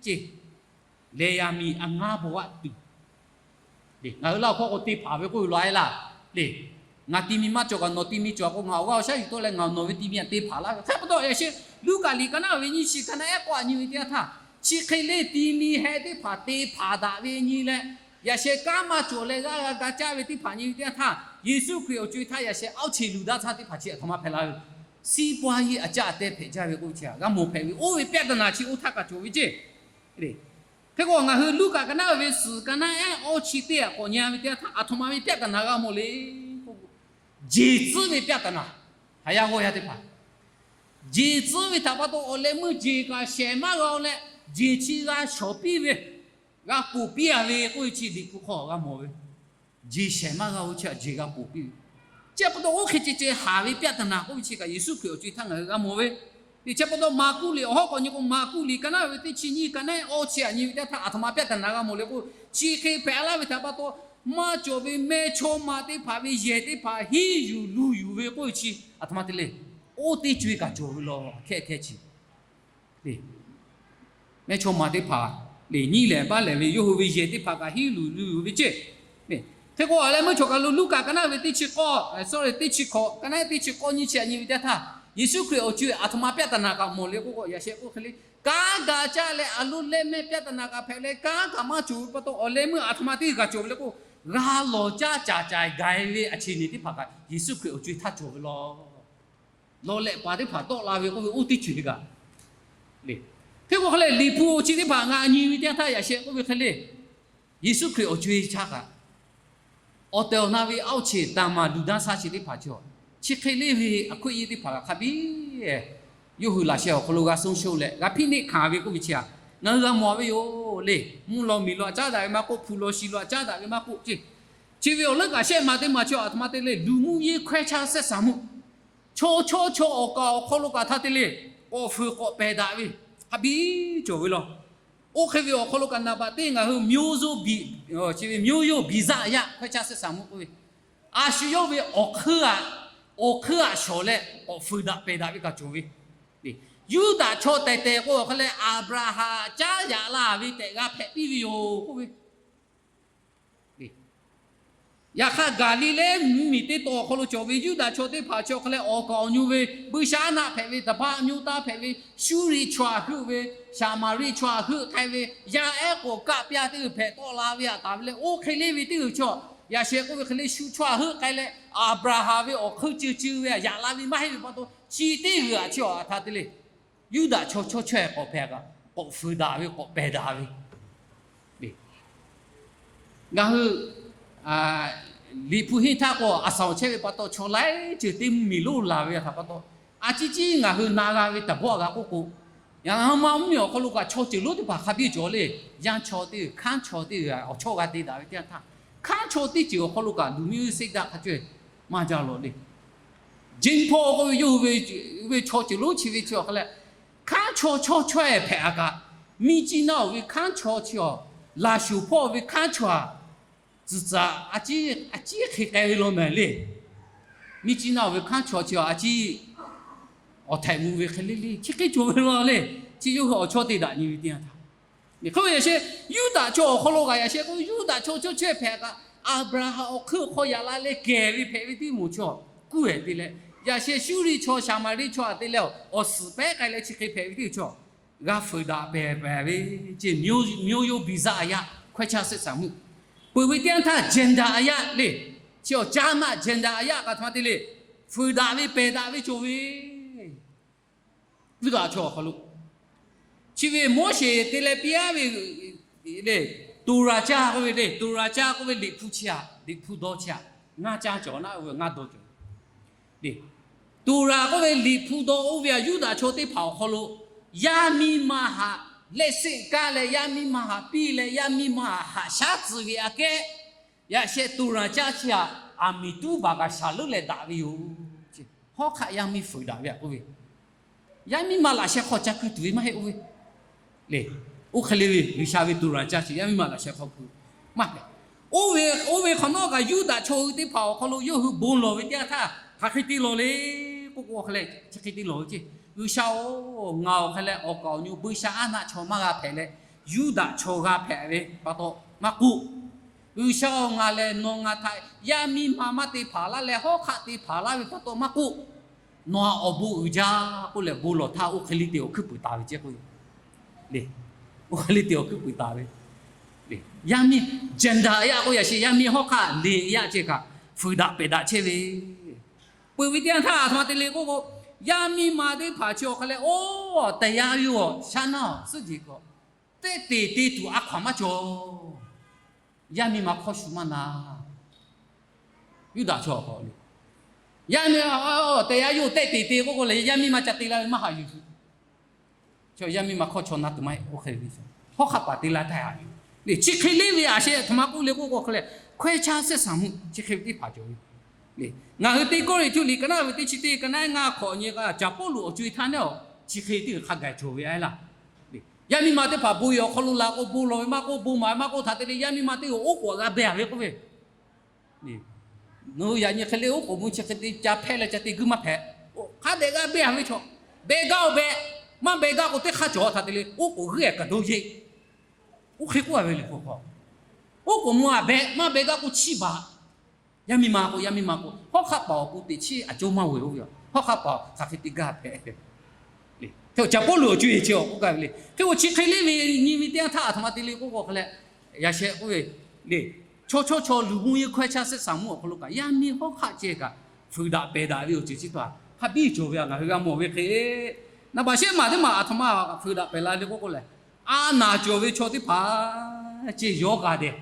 ce, lehˬ yaˍ miˬ a ngaˇ baw aˆ tuˬ Ngaˬ hui Laˇ huˍ hkawˇ k'o te hpanˍ ve k'oˆ ve law e laˇ le. Ngaˬ ti mi maˇ cawˬ kaꞈ nawˬ ti mi cawˬ k'o, ngaˬ awˬ g'aˇ awˬ shaˉ yuˬ tawˆ leh ngaˬ nawˬ ve ti mi htaꞈ te hpanˍ laˇ ve. Hk'e pa taw yaꞈ sheh Luˉkaꞈ liꞈ ka naˉ ve nyiˇ chi ka naˉ ehˉ k'awˇ aꞈ nyi ve teˇ yanˇ htaˇ, chi hk'e le ti mi heh teˇ hpaˍ te hpanˍ daꞈ ve nyi leh, yaꞈ sheh kanˉ maˇ cawˬ leh g'aˇ g'a ga caˇ ve teˇ hpaˍ nyi ve teˇ yanˇ htaˇ, Yeˍsuˆ Hkriꞈ awˬ co e htaˇ yaꞈ sheh awˇ chi luˬ daˇ htaˇ teˇ hpaˍ chi aˬ htoꞈ ma hpehꞈ la ve, စီးပွားရေး aꞈ caˇ aꞈ teh hpehꞈ jaˇ ve k'oˆ ve chi g'a mawˬ hpehꞈ ve oˇ ve ပြဿနာ chi oˇ htaˇ kaꞈ cawˬ ve ceˇ. Hk'e k'o ngaˬ hui Luˉkaꞈ ka naˉ ve suhˍ ka naˉ ehˉ awˇ chi teˇ aꞈ k'awꞈ nyi ve teˇ yanˇ htaˇ aˬ htoꞈ ma ve ပြဿနာ g'a mawˬ le k'o, jeˬ tcuhˉ ve ပြဿနာ haꞈ yaˇ g'awˇ yaˇ teˇ hpaˍ jeˬ tcuhˉ ve htaꞈ pa taw awˬ leh meuˇ jeˬ kaꞈ shehˍ maˇ g'a-o leh, jeˬ chi g'a shawˍ piˇ ve, g'a ponˬ piˇ a ve k'oˆ ve chi Liꞈ hpu hk'aw g'a mawˬ ve. Jeˬ shehˍ maˇ g'a-o chi htaꞈ jeˬ g'a ponˬ piˇ ve. Chi pa taw oˇ hk'e ceh ceh haˍ ve ပြဿနာ k'oˆ ve chi kaꞈ Yeˍsuˆ Hkriꞈ awˬ co e htaˇ ngaˬ hui g'a mawˬ ve. Chi pa taw Maˍkuˆ liꞈ awˬ hawˉ k'awꞈ nyi k'o, Maˍkuˆ liꞈ ka naˉ ve teˇ chi nyiˇ ka naˉ awˇ chi aꞈ nyi ve teˇ htaˇ aˬ htoꞈ ma ပြဿနာ g'a mawˬ le k'o, chi hk'e hpehꞈ laˇ ve htaꞈ pa taw, maˇ cawˬ ve mehˇchawˇma teˇ hpaˍ ve yehˬ teˇ hpaˍ hiˉ yuˬ luˬ yuˬ ve k'oˆ ve chi aˬ htoꞈ ma te le. Oˇ teˇ co e kaꞈ cawˬ ve law hk'e hk'e chi mehˇchawˇma teˇ hpaˍ le nyiˇ lehˬ baˆ lehˬ ve yawˇ hui ve yehˬ teˇ hpaˍ kaꞈ hiˉ luˬ luˬ yuˬ ve ceˇ. Hk'e k'o a leh meuˇ chaw kaˬ lo Luˉkaꞈ ka naˉ ve teˇ chi k'awˇ, sorry, teˇ chi hkawꞈ ka naˉ teˇ chi k'awˇ nyiˇ chi aꞈ nyi ve teˇ htaˇ, Yeˍsuˆ Hkriꞈ awˬ co e aˬ htoꞈ ma ပြဿနာ kaꞈ mawˬ le k'oˆ k'o, yaꞈ sheh k'oˆ hk'e le, kanˉ ga caˇ leh a lo leh mehˇ ပြဿနာ kaꞈ hpehꞈ leh kanˉ kaꞈ maˇ cawˬ ve pa taw awˬ leh meuˇ aˬ htoꞈ ma teˇ g'aˇ kaꞈ cawˬ ve le k'o, g'a lawˬ caˇ caˍ caiˍ gaiˍ ve aˬ chi nyi teˇ hpaˍ kaꞈ Yeˍsuˆ Hkriꞈ awˬ co e htaˇ cawˬ ve law. Lawˬ lehꞈ paˍ teˇ hpaˍ tawˆ la ve k'oˆ ve oˇ teˇ ceuˬ le kaꞈ le. Hk'e k'o hk'e leh Liꞈ hpu awˬ chi teˇ hpaˍ ngaˬ nyi ve teˇ yanˇ htaˇ yaꞈ sheh k'oˆ ve hk'e le, Yeˍsuˆ Hkriꞈ awˬ co e htaˇ kaꞈ awˬ tehˬ awˬ na ve awˇ chi taˍ maˍ luˬ daˇ shaˉ chi teˇ hpaˍ chi, chi hk'e le ve aˬ hkuiˆ yeˇ teˇ hpaˍ kaꞈ hk'a biˇ yawˇ hui laꞈ sheh awˬ hk'aw lo g'a suh shoˆ leh g'a hpiˇ neˆ hkanˍ ve k'oˆ ve chi a, ngaˬ hui g'a mawˬ ve yoˬ le. Mvuhˇ law miˬ law aꞈ caˉ daꞈ ve maˇ k'oˆ, hpu law shi law aꞈ caˉ daꞈ ve maˇ k'oˆ ceˇ. Chi ve awˬ leuˉ kaꞈ shehˆ maˬ teˇ maˬ chi aˬ htoꞈ ma te le, luˬ mvuhˇ yeˇ hkawehˇ chaˇ ဆက်ဆံမှု, chaw chaw chaw awˬ kaˍ awˬ hk'aw lo kaꞈ htaˇ te le, k'awꞈ fuiˍ k'awꞈ pehˬ daꞈ ve hk'a biˇ cawˬ ve law. Oˇ hk'e ve awˬ hk'aw lo kaꞈ naˍ baꞈ teˇ ngaˬ hui မျိုးရိုးဗီဇ chi ve မျိုးရိုးဗီဇ အရ ခွဲခြားဆက်ဆံမှု k'oˆ ve, a shu yawˇ ve awˬ hk'eun aꞈ, awˬ hk'eun aꞈ shawˍ leh k'awꞈ fuiˍ daꞈ pehˬ daꞈ ve kaꞈ cawˬ ve. Yuˇdaꞈ chaw tehˬ tehˬ k'o awˬ hk'e leh Aˍbraˍhanˍ caˉ yaꞈ la ve tehꞈ g'a hpehꞈ piˇ ve yoˬ k'oˆ ve Yaꞈ hk'aˇ, Gaˍliˍlehˇ mvuhˇmiˬ teˇ taw awˬ hk'aw lo cawˬ ve Yuˇdaꞈ chaw teˇ hpaˍ chi awˬ hk'e leh awˬ kaˍ awˬ nyu ve buiˇshaˆaˉnaˆ hpehꞈ ve, tawˇ hpaˇ myoˇ taˇ hpehꞈ ve, Shuˇriˆ chaw htaꞈ heuˆ ve, Saˍmaˍriˆ chaw htaꞈ heuˆ k'ai ve, yaˇ ehˉ k'awꞈ kaˆ pyaˇ teˇ g'uiˬ hpehꞈ tawˆ la ve htaꞈ taˍ ve leh, oˇ hk'e le ve teˇ g'uiˬ chaw, yaꞈ sheh k'oˆ ve hk'e le, shu chaw htaꞈ heuˆ k'ai leh Aˍbraˍhanˍ ve awˬ hk'eun ceuˬ ceuˬ ve htaꞈ yaꞈ la ve maˇ heˆ ve pa taw, chi teˇ g'uiˬ htaꞈ chi awˬ htaꞈ te le, Yuˇdaꞈ chaw chawˇ chaweh k'awꞈ hpehꞈ kaꞈ, k'awꞈ fuiˍ daꞈ ve k'awꞈ pehˬ daꞈ ve Ngaˬ hui Liꞈ hpu henˇ htaˇ k'o, a saˍ awˬ chehˇ ve pa taw, chaw laiˉ ceuˬ teˇ mvuhˇmiˬ lonˉ laˬ ve htaꞈ pa taw, a ciˉ ciˉ ngaˬ hui na g'a ve taˍ bawˆ g'a k'oˆ k'o, ngaˬ hui ma mvuhˇmiˬ awˬ hk'aw lo kaꞈ chaw ceuˬ lonˉ teˇ hpaˍ hk'a biˇ cawˬ le. Yanˇ chaw teˇ g'uiˬ, hkanˉ chaw teˇ g'uiˬ awˬ chawˇ g'a te daꞈ ve teˇ yanˇ htaˇ, hkanˉ chaw teˇ ceuˬ awˬ hk'aw lo kaꞈ luˬ miˇ uiˇ seˇ daꞈ hk'a caweh maˇ jaˇ lawˬ le. James Paul k'oˆ ve yawˇ hui ve chaw ceuˬ lonˉ chi ve chi awˬ hk'a leh, hkanˉ chaw chawˇ chaweh hpehꞈ a kaꞈ, miˇ ciˉ naˇ-oˬ ve hkanˉ chaw chi awˬ, laˬ shuˍ hpawˇ ve hkanˉ chaw aꞈ, tcuhˍ tcuhˍ a ciˉ hk'e k'ai ve law mehˍ le. Miˇ ciˉ naˇ-oˬ ve hkanˉ chaw chi awˬ a ciˉ awˬ htehꞈ mvuh ve hk'e le le chi hk'e cawˬ ve law le. Chi yawˇ hui awˬ chawˇ te daꞈ nyi ve teˇ yanˇ htaˇ, hk'e yaꞈ sheh Yuˇdaꞈ chaw awˬ hk'aw lo kaꞈ yaꞈ sheh k'o, Yuˇdaꞈ chaw chawˇ chaweh hpehꞈ kaꞈ, Aˍbraˍhanˍ awˬ hk'eun hk'aw yaꞈ la leh kehˬ ve hpehꞈ ve teˇ moˍ chaw kuˇ ehˍ te leh, yaꞈ sheh Shuˇriˆ chaw Saˍmaˍriˆ chaw htaꞈ te leh awˬ suhˍ pehˉ k'ai leh chi hk'e hpehꞈ ve teˇ chaw g'a fuiˍ daꞈ pehˬ pehˬ ve ceˇ, မျိုးရိုးဗီဇ အရ ခွဲခြားဆက်ဆံမှု peuˬ ve teˇ yanˇ htaˇ gender အရ le, chi awˬ caˇ naˆ gender အရ kaꞈ htaꞈ ma te le, fuiˍ daꞈ ve pehˬ daꞈ ve cawˬ ve Yuˇdaꞈ chaw awˬ hk'aw lo. Chi ve Moˉseˍ te leh piˇ aˉ ve le, Toˍraˍ caˇ k'oˆ ve le, Toˍraˍ caˇ k'oˆ ve Liꞈ hpu chi aꞈ, Liꞈ hpu dawˇ chi aꞈ, ngaˇ caˇ cawˬ naˆ ve ngaˇ dawˇ cawˬ Toˍraˍ k'oˆ ve Liꞈ hpu dawˇ oˇ ve aꞈ Yuˇdaꞈ chaw teˇ hpaˍ awˬ hk'aw lo, yaˇ miˇ ma htaꞈ lehˆ seˆ kaˇ leh yaˇ miˇ ma htaꞈ piˇ leh yaˇ miˇ ma htaꞈ haꞈ shaˉ tcuh ve aꞈ kehˉ, yaꞈ sheh Toˍraˍ caˇ chi aꞈ, aˬ miˍ tuˉ baˬ kaꞈ shaˍ leuˉ leh daꞈ ve yoˬ. Hawˉ hk'aˆ yaˇ miˇ fuiˍ daꞈ ve aꞈ k'oˆ ve, yaˇ miˇ ma laꞈ sheh hk'aw ca kuiˬ tuˬ ve maˇ heˆ oˇ ve le. Oˇ hk'e le ve G'uiˬsha ve Toˍraˍ caˇ chi yaˇ miˇ ma laꞈ sheh hk'aw kuiˬ maˇ hpehꞈ. Oˇ ve, oˇ ve hk'awꞈ nawˉ kaꞈ Yuˇdaꞈ chaw hui teˇ hpaˍ awˬ hk'aw lo yawˇ hui bon lawˬ ve teˇ yanˇ htaˇ hk'aˬ hk'e te lawˬ le k'oˆ k'o, hk'e leh chi hk'e te lawˬ ve ceˇ. G'uiˬsha-oˬ, ngaˬ awˬ hk'e leh awˬ kaˍ awˬ nyu buiˇshaˆaˉnaˆ chaw maˇ g'a hpehꞈ leh, Yuˇdaꞈ chaw g'a hpehꞈ ve pa taw maˇ k'oˆ G'uiˬsha-oˬ, ngaˬ lehˬ nawˬ ngaˬ htaꞈ yaˇ miˇ ma maˇ te hpanˍ laˇ leh hawˉ hk'aˆ te hpanˍ laˇ ve pa taw maˇ k'oˆ, nawˬ htaꞈ awˬ bon uiˍ jaˇ k'oˆ leh bon lawˬ htaˇ, oˇ hk'e le te awˬ hkuiˉ puiˍ taˍ ve ceh k'o, oˇ hk'e le te awˬ hkuiˉ puiˍ taˍ ve, yaˇ miˇ gender yaˇ k'oˆ yaꞈ sheˍ, yaˇ miˇ hawˉ hk'aˆ liꞈ yaˇ ceh kaꞈ fuiˍ daꞈ pehˬ daꞈ chehˇ ve, peuˬ ve teˇ yanˇ htaˇ aˬ htoꞈ ma te le k'oˆ k'o, yaˇ miˇ ma teˇ hpaˍ chi awˬ hk'a leh oˇ tehˬ yaˇ ve awˬ shaˉ naˇ suhˉ jeˬ k'o, teˇ te te tuˬ a hkaw-anˬ maˇ cawˬ. Yaˇ miˇ ma hkawˇ shu maˇ na. Yuˇdaꞈ chaw awˬ hk'aw lo, yaˇ miˇ, tehˬ yaˇ yawˇ teˇ te te k'oˆ k'o leh, yaˇ miˇ ma ca te la ve maˇ haꞈ yuˬ tuˬ, yaˇ miˇ ma hkawˇ chaw na tuˬ maˇ heˆ. Oˇ hk'e ve hawˉ hk'aˆ paˍ te la htaˇ haꞈ yuˬ. Chi hk'e le ve a sheh aˬ htoꞈ ma k'oˆ le k'oˆ k'o hk'a leh, hkawehˇ chaˇ sehˉ saˍ mvuhˇ chi hk'e ve teˇ hpaˍ cawˬ ve. Ngaˬ hui teˇ Kawˇrenˍhtuˆ liꞈ ka naˉ ve teˇ chi teˇ ka naˉ ngaˇ hkawꞈ nyi k'o, caˍ Pawˇluꞈ awˬ co-e htaˇ neˉ, chi hk'e teˇ hk'a gaˬ cawˬ ve a laˇ. Yaˇ miˇ ma teˇ hpaˍ bon yehˬ awˬ hk'aw lo laꞈ k'o, bon lawˬ ve maˇ k'oˆ, bon maˍ ve maˇ k'oˆ, htaꞈ te leh yaˇ miˇ ma teˇ oˬ k'oˍ g'a beh a ve k'oˆ ve, nawˬ hui yaꞈ nyi hk'e le oˉ k'oˍ mvuh chi hk'e te ca hpehˇ leh ca te guiˇ maˇ hpehꞈ. Hk'a dehꞈ g'a beh a ve chaw, beh gaˇ-oˬ beh, maˇ beh gaˇ k'o teˇ hk'aˇ cawˬ htaꞈ te leh oˉ k'oˍ g'euˆ-a kaꞈ dawˇ yeˇ. Oˇ hk'e k'oˆ a ve liꞈ hpu hk'aw, oˉ k'oˍ mvuh-a beh, maˇ beh gaˇ k'o chiˇ baˬ. Yaˇ miˇ ma k'o, yaˇ miˇ ma k'o, hawˉ hk'aˆ paˍ awˬ pon teꞈ chiˉ a cawˇ maˇ ve oˇ ve, hawˉ hk'aˆ paˍ hk'aˬ hk'e te gaˇ hpehꞈ. Caˍ Pawˇluꞈ awˬ co-e chi awˬ k'oˆ gaˇ ve le. Hk'e k'o chi hk'e le ve nyi ve teˇ yanˇ htaˇ aˬ htoꞈ ma te le k'oˆ k'o hk'a leh, yaꞈ sheh k'oˆ ve le, chaw chawˇ chaw luˬ mvuhˇ yeˇ hkawehˇ chaˇ sehˉ saˍ mvuhˇ awˬ hk'aw lo kaꞈ yaˇ miˇ hawˉ hk'aˆ ceh kaꞈ fuiˍ daꞈ pehˬ daꞈ ve awˬ ceuˬ chi htaꞈ hk'a biˇ cawˬ ve a ngaˬ hui g'a mawˬ ve hk'e, naˍ baˬ shehˆ maˬ teˇ maˬ aˬ htoꞈ ma fuiˍ daꞈ pehˬ la le k'oˆ k'o leh, a naˍ cawˬ ve chaw teˇ hpaˍ ceh yawˇ g'a dehꞈ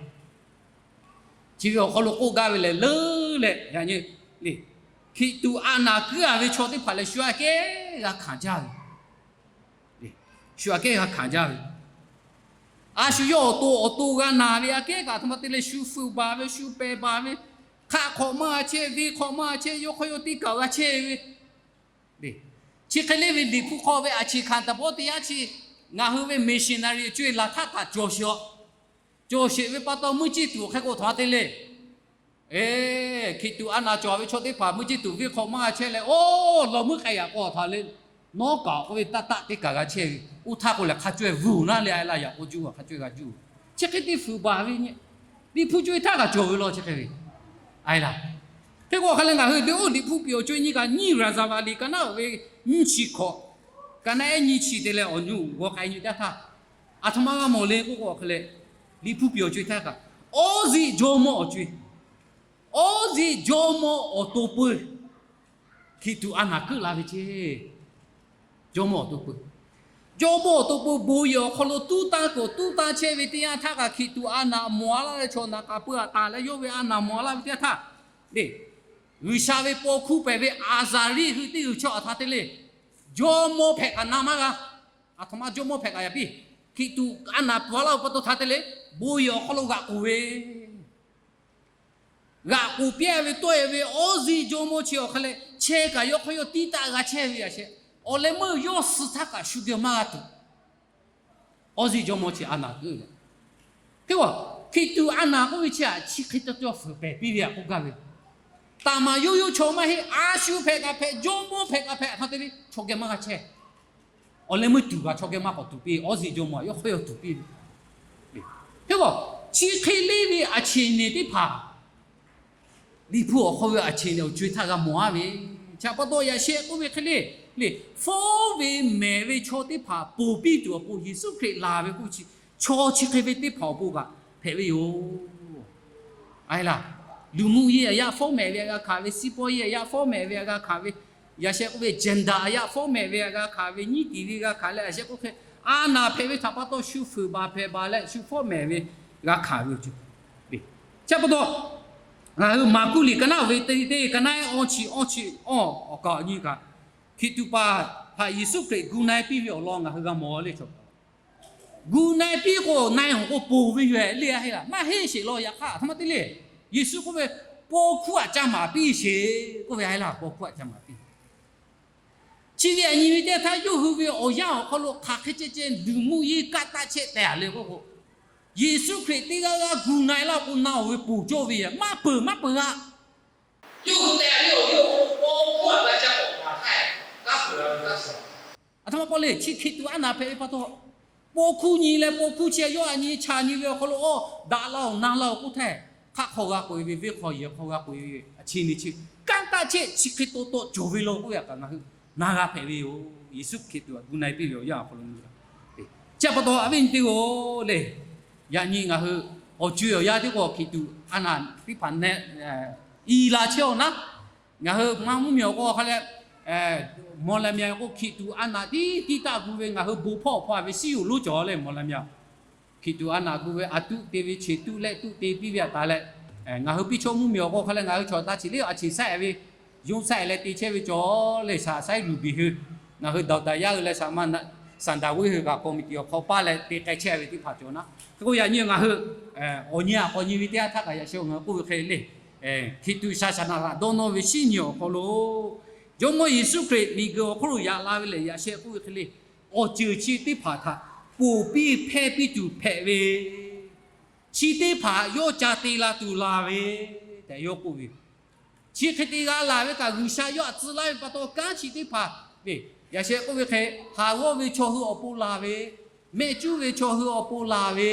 chi ve awˬ hk'aw lo k'oˆ gaˇ ve lehˬ leuˉ leh, yaꞈ nyi le, Hkiˬ tuꞈ a naˍ kuiˉ-a ve chaw teˇ hpaˍ lehˬ shu aꞈ kehˉ g'a hkanˍ jaˇ ve, shu aꞈ kehˉ g'a hkanˍ jaˇ ve, a shu yawˇ awˬ to awˬ to g'a naˍ ve aꞈ kehˉ kaꞈ aˬ htoꞈ ma te leh shu fuiˍ baˬ ve, shu pehˬ baˬ ve, hk'aˆ hk'awꞈ maˇ chehˇ, venˇ hk'awꞈ maˇ chehˇ, yawˇ hk'aw yawˇ teˇ kaꞈ g'a chehˇ ve, chi hk'e le ve Liꞈ hpu hk'aw ve a cheˍ hkanˍ taˍ pawˆ teˇ yanˇ chi ngaˬ hui ve missionary awˬ co-e laˬ htaˇ kaꞈ cawˬ sheˍ a. Cawˬ sheˍ ve pa taw meuˇ ceˇ tuˬ awˬ hk'e k'o htaꞈ ma te le. Hkiˬ tuꞈ a naˍ cawˬ ve chaw teˇ hpaˍ meuˇ ceˇ tuˬ venˇ hk'awꞈ maˇ g'a chehˇ leh, oˇ lawˬ meuˇ k'ai yaꞈ k'aw htaꞈ le, nawˉ kaꞈ k'oˆ ve taˆ taˆ teˇ kaꞈ g'a chehˇ ve, oˇ htaˇ k'o lehˬ hk'a caweh vuiˬ naˉ le a laˇ yaꞈ k'o juˇ hk'a caweh g'a juˇ. Chi hk'e te fuiˍ baˬ ve nyi, Liꞈ hpu co-e htaˇ kaꞈ cawˬ ve law chi hk'e ve a laˇ. Hk'e k'o hk'a leh ngaˬ hui te oˇ Liꞈ hpu piˍ awˬ co-e nyi kaꞈ nyiˇ raˍzaˍvaˍ liꞈ ka naˉ ve nyiˇ chi hkawꞈ, ka naˉ ehˉ nyiˇ chi te leh awˬ nyi g'aw k'ai nyi teˇ htaˇ, aˬ htoꞈ ma g'a mawˬ le k'oˆ k'o hk'a leh, Liꞈ hpu piˍ awˬ co-e htaˇ kaꞈ, awˇ ziˆ jawˇmawˇ awˬ co-e, awˇ ziˆ jawˇmawˇ awˬ to peu-e, Hkiˬ tuꞈ a naˍ keuˆ la ve ceˇ. Jawˇmawˇ awˬ to peu, jawˇmawˇ awˬ to peu bon yehˬ awˬ hk'aw lo tuˉ tanˇ k'o tuˉ tanˇ chehˇ ve teˇ yanˇ htaˇ kaꞈ Hkiˬ tuꞈ a naˍ mawˬ a laˇ ve chaw naˍ k'a peu-a taˍ leh yawˇ ve a naˍ mawˬ a laˇ ve teˇ yanˇ htaˇ, le, G'uiˬsha ve paw hkuˇ pehˍ ve Aˍzaˍriˆ hui teˇ g'uiˬ chaw aˬ htoꞈ ma te le, jawˇmawˇ hpehꞈ kaꞈ na maˇ g'a. Aˬ htoꞈ ma jawˇmawˇ hpehꞈ kaꞈ yaꞈ piˇ, Hkiˬ tuꞈ a naˍ pawˬ a laˇ ve pa taw htaꞈ te le, bon yehˬ awˬ hk'aw lo g'aꞈ k'oˬ ve g'aꞈ k'oˬ piˇ ve tawˆ-e ve awˇ ziˆ jawˇmawˇ chi awˬ hk'a leh chehˇ kaꞈ yawˇ hk'aw yawˇ tiˉ taˆ g'a chehˇ ve a sheh, awˬ leh meuˇ yawˇ suh htaˇ kaꞈ shu geh maˇ g'a tuˬ, awˇ ziˆ jawˇmawˇ chi a naˍ keuˆ ve. Hk'e k'o, Hkiˬ tuꞈ a naˍ k'oˆ ve chi htaꞈ chi hk'e cawˇ cawˇ fuiˍ pehˍ piˇ ve a k'oˆ gaˇ ve, taˍ maˍ yoˇ yoˇ chaw maˇ heˆ, a shu hpehꞈ kaꞈ hpehꞈ, jawˇmawˇ hpehꞈ kaꞈ hpehꞈ hk'a te ve chaw geh maˇ g'a chehˇ. Awˬ leh meuˇ tuˬ kaꞈ chaw geh maˇ k'awꞈ tuˬ piˇ, awˇ ziˆ jawˇmawˇ yawˇ hk'aw yawˇ tuˬ piˇ ve. Hk'e k'o, chi hk'e le ve a cheˬ nehˬ teˇ hpaˍ Liꞈ hpu awˬ hk'aw ve a cheˬ nehˬ awˬ co-e htaˇ g'a mawˬ a ve, chi pa taw yaꞈ sheh k'oˆ ve hk'e le, le, fawˉ ve mehˍ ve chaw teˇ hpaˍ ponˬ piˇ tuˬ awˬ pon Yeˍsuˆ Hkriꞈ laˬ ve k'oˆ ve chi, chaw chi hk'e ve teˇ hpaˍ awˬ pon kaꞈ hpehꞈ ve yoˬ. A laˇ, luˬ mvuhˇ yeˇ aꞈ yaˇ fawˉ mehˍ ve aꞈ g'a hkanˍ ve, siˉ pawˇ yeˇ aꞈ yaˇ fawˉ mehˍ ve aꞈ g'a hkanˍ ve, yaꞈ sheh k'oˆ ve gender aꞈ yaˇ fawˉ mehˍ ve aꞈ g'a hkanˍ ve, nyiˇ tiˍ ve g'a hkanˍ leh a sheh k'oˆ hk'e, a naˍ hpehꞈ ve htaꞈ pa taw shu fuiˍ baˬ hpehꞈ baˬ leh shu fawˉ mehˍ ve g'a hkanˍ ve yoˬ. Chi pa taw ngaˬ hui Maˍkuˆ liꞈ ka naˉ ve teˇ teˇ ka naˉ awˇ chi awˇ chi awˇ awˬ kaˍ awˬ nyi kaꞈ, Hkiˬ tuꞈ paˍ htaꞈ Yeˍsuˆ Hkriꞈ gu na-e piˇ ve awˬ lawn ngaˬ hui g'a mawˬ le. Gu na-e piˇ k'o na-e hawˬ k'o ponˬ ve yoˬ le a heˆ laˇ, maˇ heˆ sheˍ law. Yaꞈ hk'aˇ aˬ htoꞈ ma te le, Yeˍsuˆ k'oˆ ve, paw hkuˇ aꞈ ca maˍ piˇ sheˍ k'oˆ ve a laˇ, paw hkuˇ aꞈ ca maˍ piˇ. Chi ve aꞈ nyi ve teˇ htaˇ yawˇ hui ve awˬ yanˇ awˬ hk'aw lo hk'aˬ hk'e ceh ceh luˬ mvuhˇ yeˇ kaˆ taˆ chehˇ tehꞈ le k'oˆ k'o, Yeˍsuˆ Hkriꞈ teˇ g'aˇ g'aˇ gu na-e laˇ k'o na-oˬ ve ponˬ cawˇ ve yoˬ, maˇ peuˬ maˇ peuˬ a. Yawˇ hui tehꞈ le awˬ yawˇ k'o paw hkuˇ aꞈ g'a ca k'awꞈ maˍ htaˇ, kanˉ peuˬ la ve kanˉ suh. Aˬ htoꞈ ma pa le, chi Hkiˬ tuꞈ a naˍ hpehꞈ ve pa taw, paw hkuˇ nyi leh paw hkuˇ chi yawˇ aꞈ nyi chaꞈ nyi ve awˬ hk'aw lo, aw, daꞈ la-oˬ na la-oˬ k'oˆ htaˇ, hk'aˆ hk'aw g'a k'oꞈ-e ve, venˇ hk'aw yehˬ hk'aw g'a k'oꞈ-e ve, a chi ni chi kanˉ taˆ chehˇ chi hk'e taw taw cawˬ ve law k'oˆ ve a kaꞈ ngaˬ hui na g'a hpehꞈ ve yoˬ. Yeˍsuˆ Hkriꞈ tuˬ a gu na-e piˇ ve awˬ yanˇ awˬ hk'aw lo nyi chi pa taw a viˉ nyi teˇ g'aˇ-oˬ le, yaꞈ nyi ngaˬ hui awˬ co-e awˬ yanˇ teˇ k'o Hkriꞈ tuˬ a naˍ teˇ hpaˍ neh i la chehˇ-aw naˉ, ngaˬ hui maˇ mvuhˇ miˬ awˬ k'o hk'a leh, mawˬ laˬ myaꞈ k'o Hkriꞈ tuˬ a naˍ tiˉ tiˉ taˆ gu ve ngaˬ hui bon hpawˇ awˬ hpawˇ a ve shiˉ yoˬ lonˉ cawˬ le. Mawˬ laˬ myaꞈ Hkriꞈ tuˬ a naˍ gu ve a tuˆ te ve cheˬ tuˆ leh tuˆ te piˇ ve a taˍ leh, ngaˬ hui piˇ chaw mvuhˇ miˬ awˬ k'o hk'a leh ngaˬ hui chaw taˇ cheˬ le a cheˬ saiˉ-e ve, yonˇ saiˉ-e leh te chehˇ ve cawˬ le. Saˍ saiˉ luˬ biˬ hui, ngaˬ hui daꞈ daꞈ yaˇ hui leh saˍ ma Saˍ daꞈ ve hui kaꞈ k'awꞈ miˬ tiꞈ awˬ hk'aw paˇ leh te k'ai chehˇ ve teˇ hpaˍ cawˬ naˉ. Hk'e k'o yaꞈ nyi ngaˬ hui awˬ nyi a k'awꞈ nyi ve teˇ yanˇ htaˇ kaꞈ yaꞈ sheh ngaˬ hui k'oˆ ve hk'e le, Hkriꞈ tuˬ shaˍ shaˍ naˍ laꞈ dawˇ nawˇ ve shiˉ nyi awˬ hk'aw lo Jawˇmawˇ Yeˍsuˆ Hkriꞈ miˬguiˬ awˬ hk'oˆ lo yaꞈ la ve lehˬ, yaꞈ sheh k'oˆ ve hk'e le, awˬ ceuˬ chi teˇ hpaˍ htaꞈ ponˬ piˇ hpehˇ piˇ tuˬ hpehꞈ ve, chi teˇ hpaˍ yawˇ ca te la tuˬ laˬ ve tehꞈ yawˇ k'oˆ ve yoˬ. Chi hk'e te g'a laˬ ve kaꞈ G'uiˬsha yawˇ htaꞈ tcuh laˇ ve pa taw kanˉ chi teˇ hpaˍ ve, yaꞈ sheh k'oˆ ve hk'e, haˍ g'awˇ ve chaw hui awˬ pon laˬ ve, mehˆ cuˉ ve chaw hui awˬ pon laˬ ve,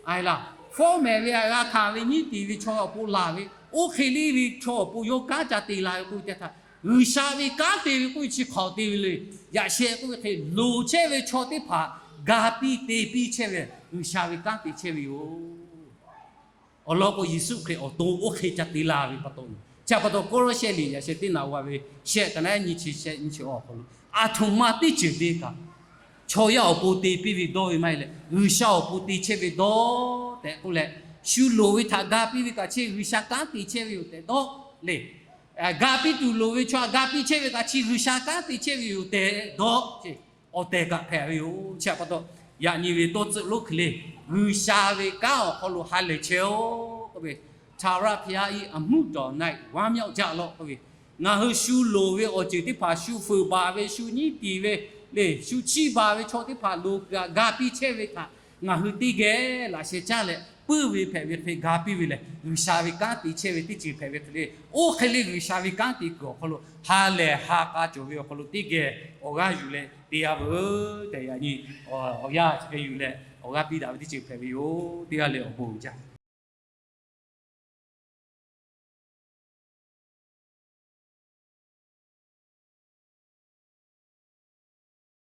a laˬ, fawˉ mehˍ ve a g'a hkanˍ ve nyiˉ tiˍ ve chaw awˬ pon laˬ ve, oˇ hk'e le ve chaw awˬ pon yawˇ kanˉ ca te la ve k'oˆ ve teˇ htaˇ, G'uiˬsha ve kanˉ te ve k'oˆ ve chi hk'awꞈ te ve le. Yaꞈ sheh k'oˆ ve hk'e, loˍ chehˇ ve chaw teˇ hpaˍ ga piˇ te piˇ chehˇ ve, G'uiˬsha ve kanˉ te chehˇ ve yoˬ. Awˬ lawn k'o, Yeˍsuˆ Hkriꞈ awˬ to oˇ hk'e ca te la ve pa taw, chi pa taw Kawˇlawˇshehˇ liꞈ yaꞈ sheh teˇ naˍ va ve shehˆ ka naˉ nyiˇ chi shehˆ nyiˇ chi awˬ hk'aw lo, aˬ htoꞈ ma teˇ ceuˬ te kaꞈ, chaw yaˇ awˬ pon te piˇ ve dawˇ ve maˇ heˆ leh, G'uiˬsha awˬ pon te chehˇ ve dawˇ tehꞈ k'oˆ leh, shu loˍ ve htaꞈ ga piˇ ve kaꞈ chi G'uiˬsha kanˉ te chehˇ ve yoˬ tehꞈ dawˇ le. Ga piˇ tuˬ loˍ ve chaw htaꞈ ga piˇ chehˇ ve kaꞈ chi G'uiˬsha kanˉ te chehˇ ve yoˬ tehꞈ dawˇ, awˬ tehˬ kaꞈ hpehꞈ ve yoˬ. Chi pa taw, yaꞈ nyi ve tawˇ tcuhˆ lonˉ hk'e le, G'uiˬsha ve kanˉ awˬ hk'aw lo ha lehˬ chehˇ-oˆ k'oˆ ve, ထာဝရဘုရား၏ အမှုတော်၌ ဝမ်းမြောက်ကြလော့ k'oˆ ve, ngaˬ hui shu loˍ ve awˬ ceuˬ teˇ hpaˍ, shu fuiˍ baˬ ve, shu nyiˉ tiˍ ve le, shu chiˇ baˬ ve chaw teˇ hpaˍ loˍ ga piˇ chehˇ ve htaꞈ ngaˬ hui teˇ geh laꞈ sheh caˇ leh puiˉ ve hpehꞈ ve hk'e ga piˇ ve lehˬ, G'uiˬsha ve kanˉ te chehˇ ve teˇ ceuˬ hpehꞈ ve hk'e le. Oˇ hk'e le G'uiˬsha ve kanˉ te kuiˬ awˬ hk'aw lo ha lehˬ ha k'a cawˬ ve awˬ hk'aw lo teˇ geh awˬ g'aˇ yuˬ leh te-a veuˬ tehꞈ yaꞈ nyi awˬ yanˇ chi hk'e yuˬ leh awˬ g'aˇ piˇ daꞈ ve teˇ ceuˬ hpehꞈ ve yoˬ. Teˇ g'aˇ leh awˬ bon jaˇ.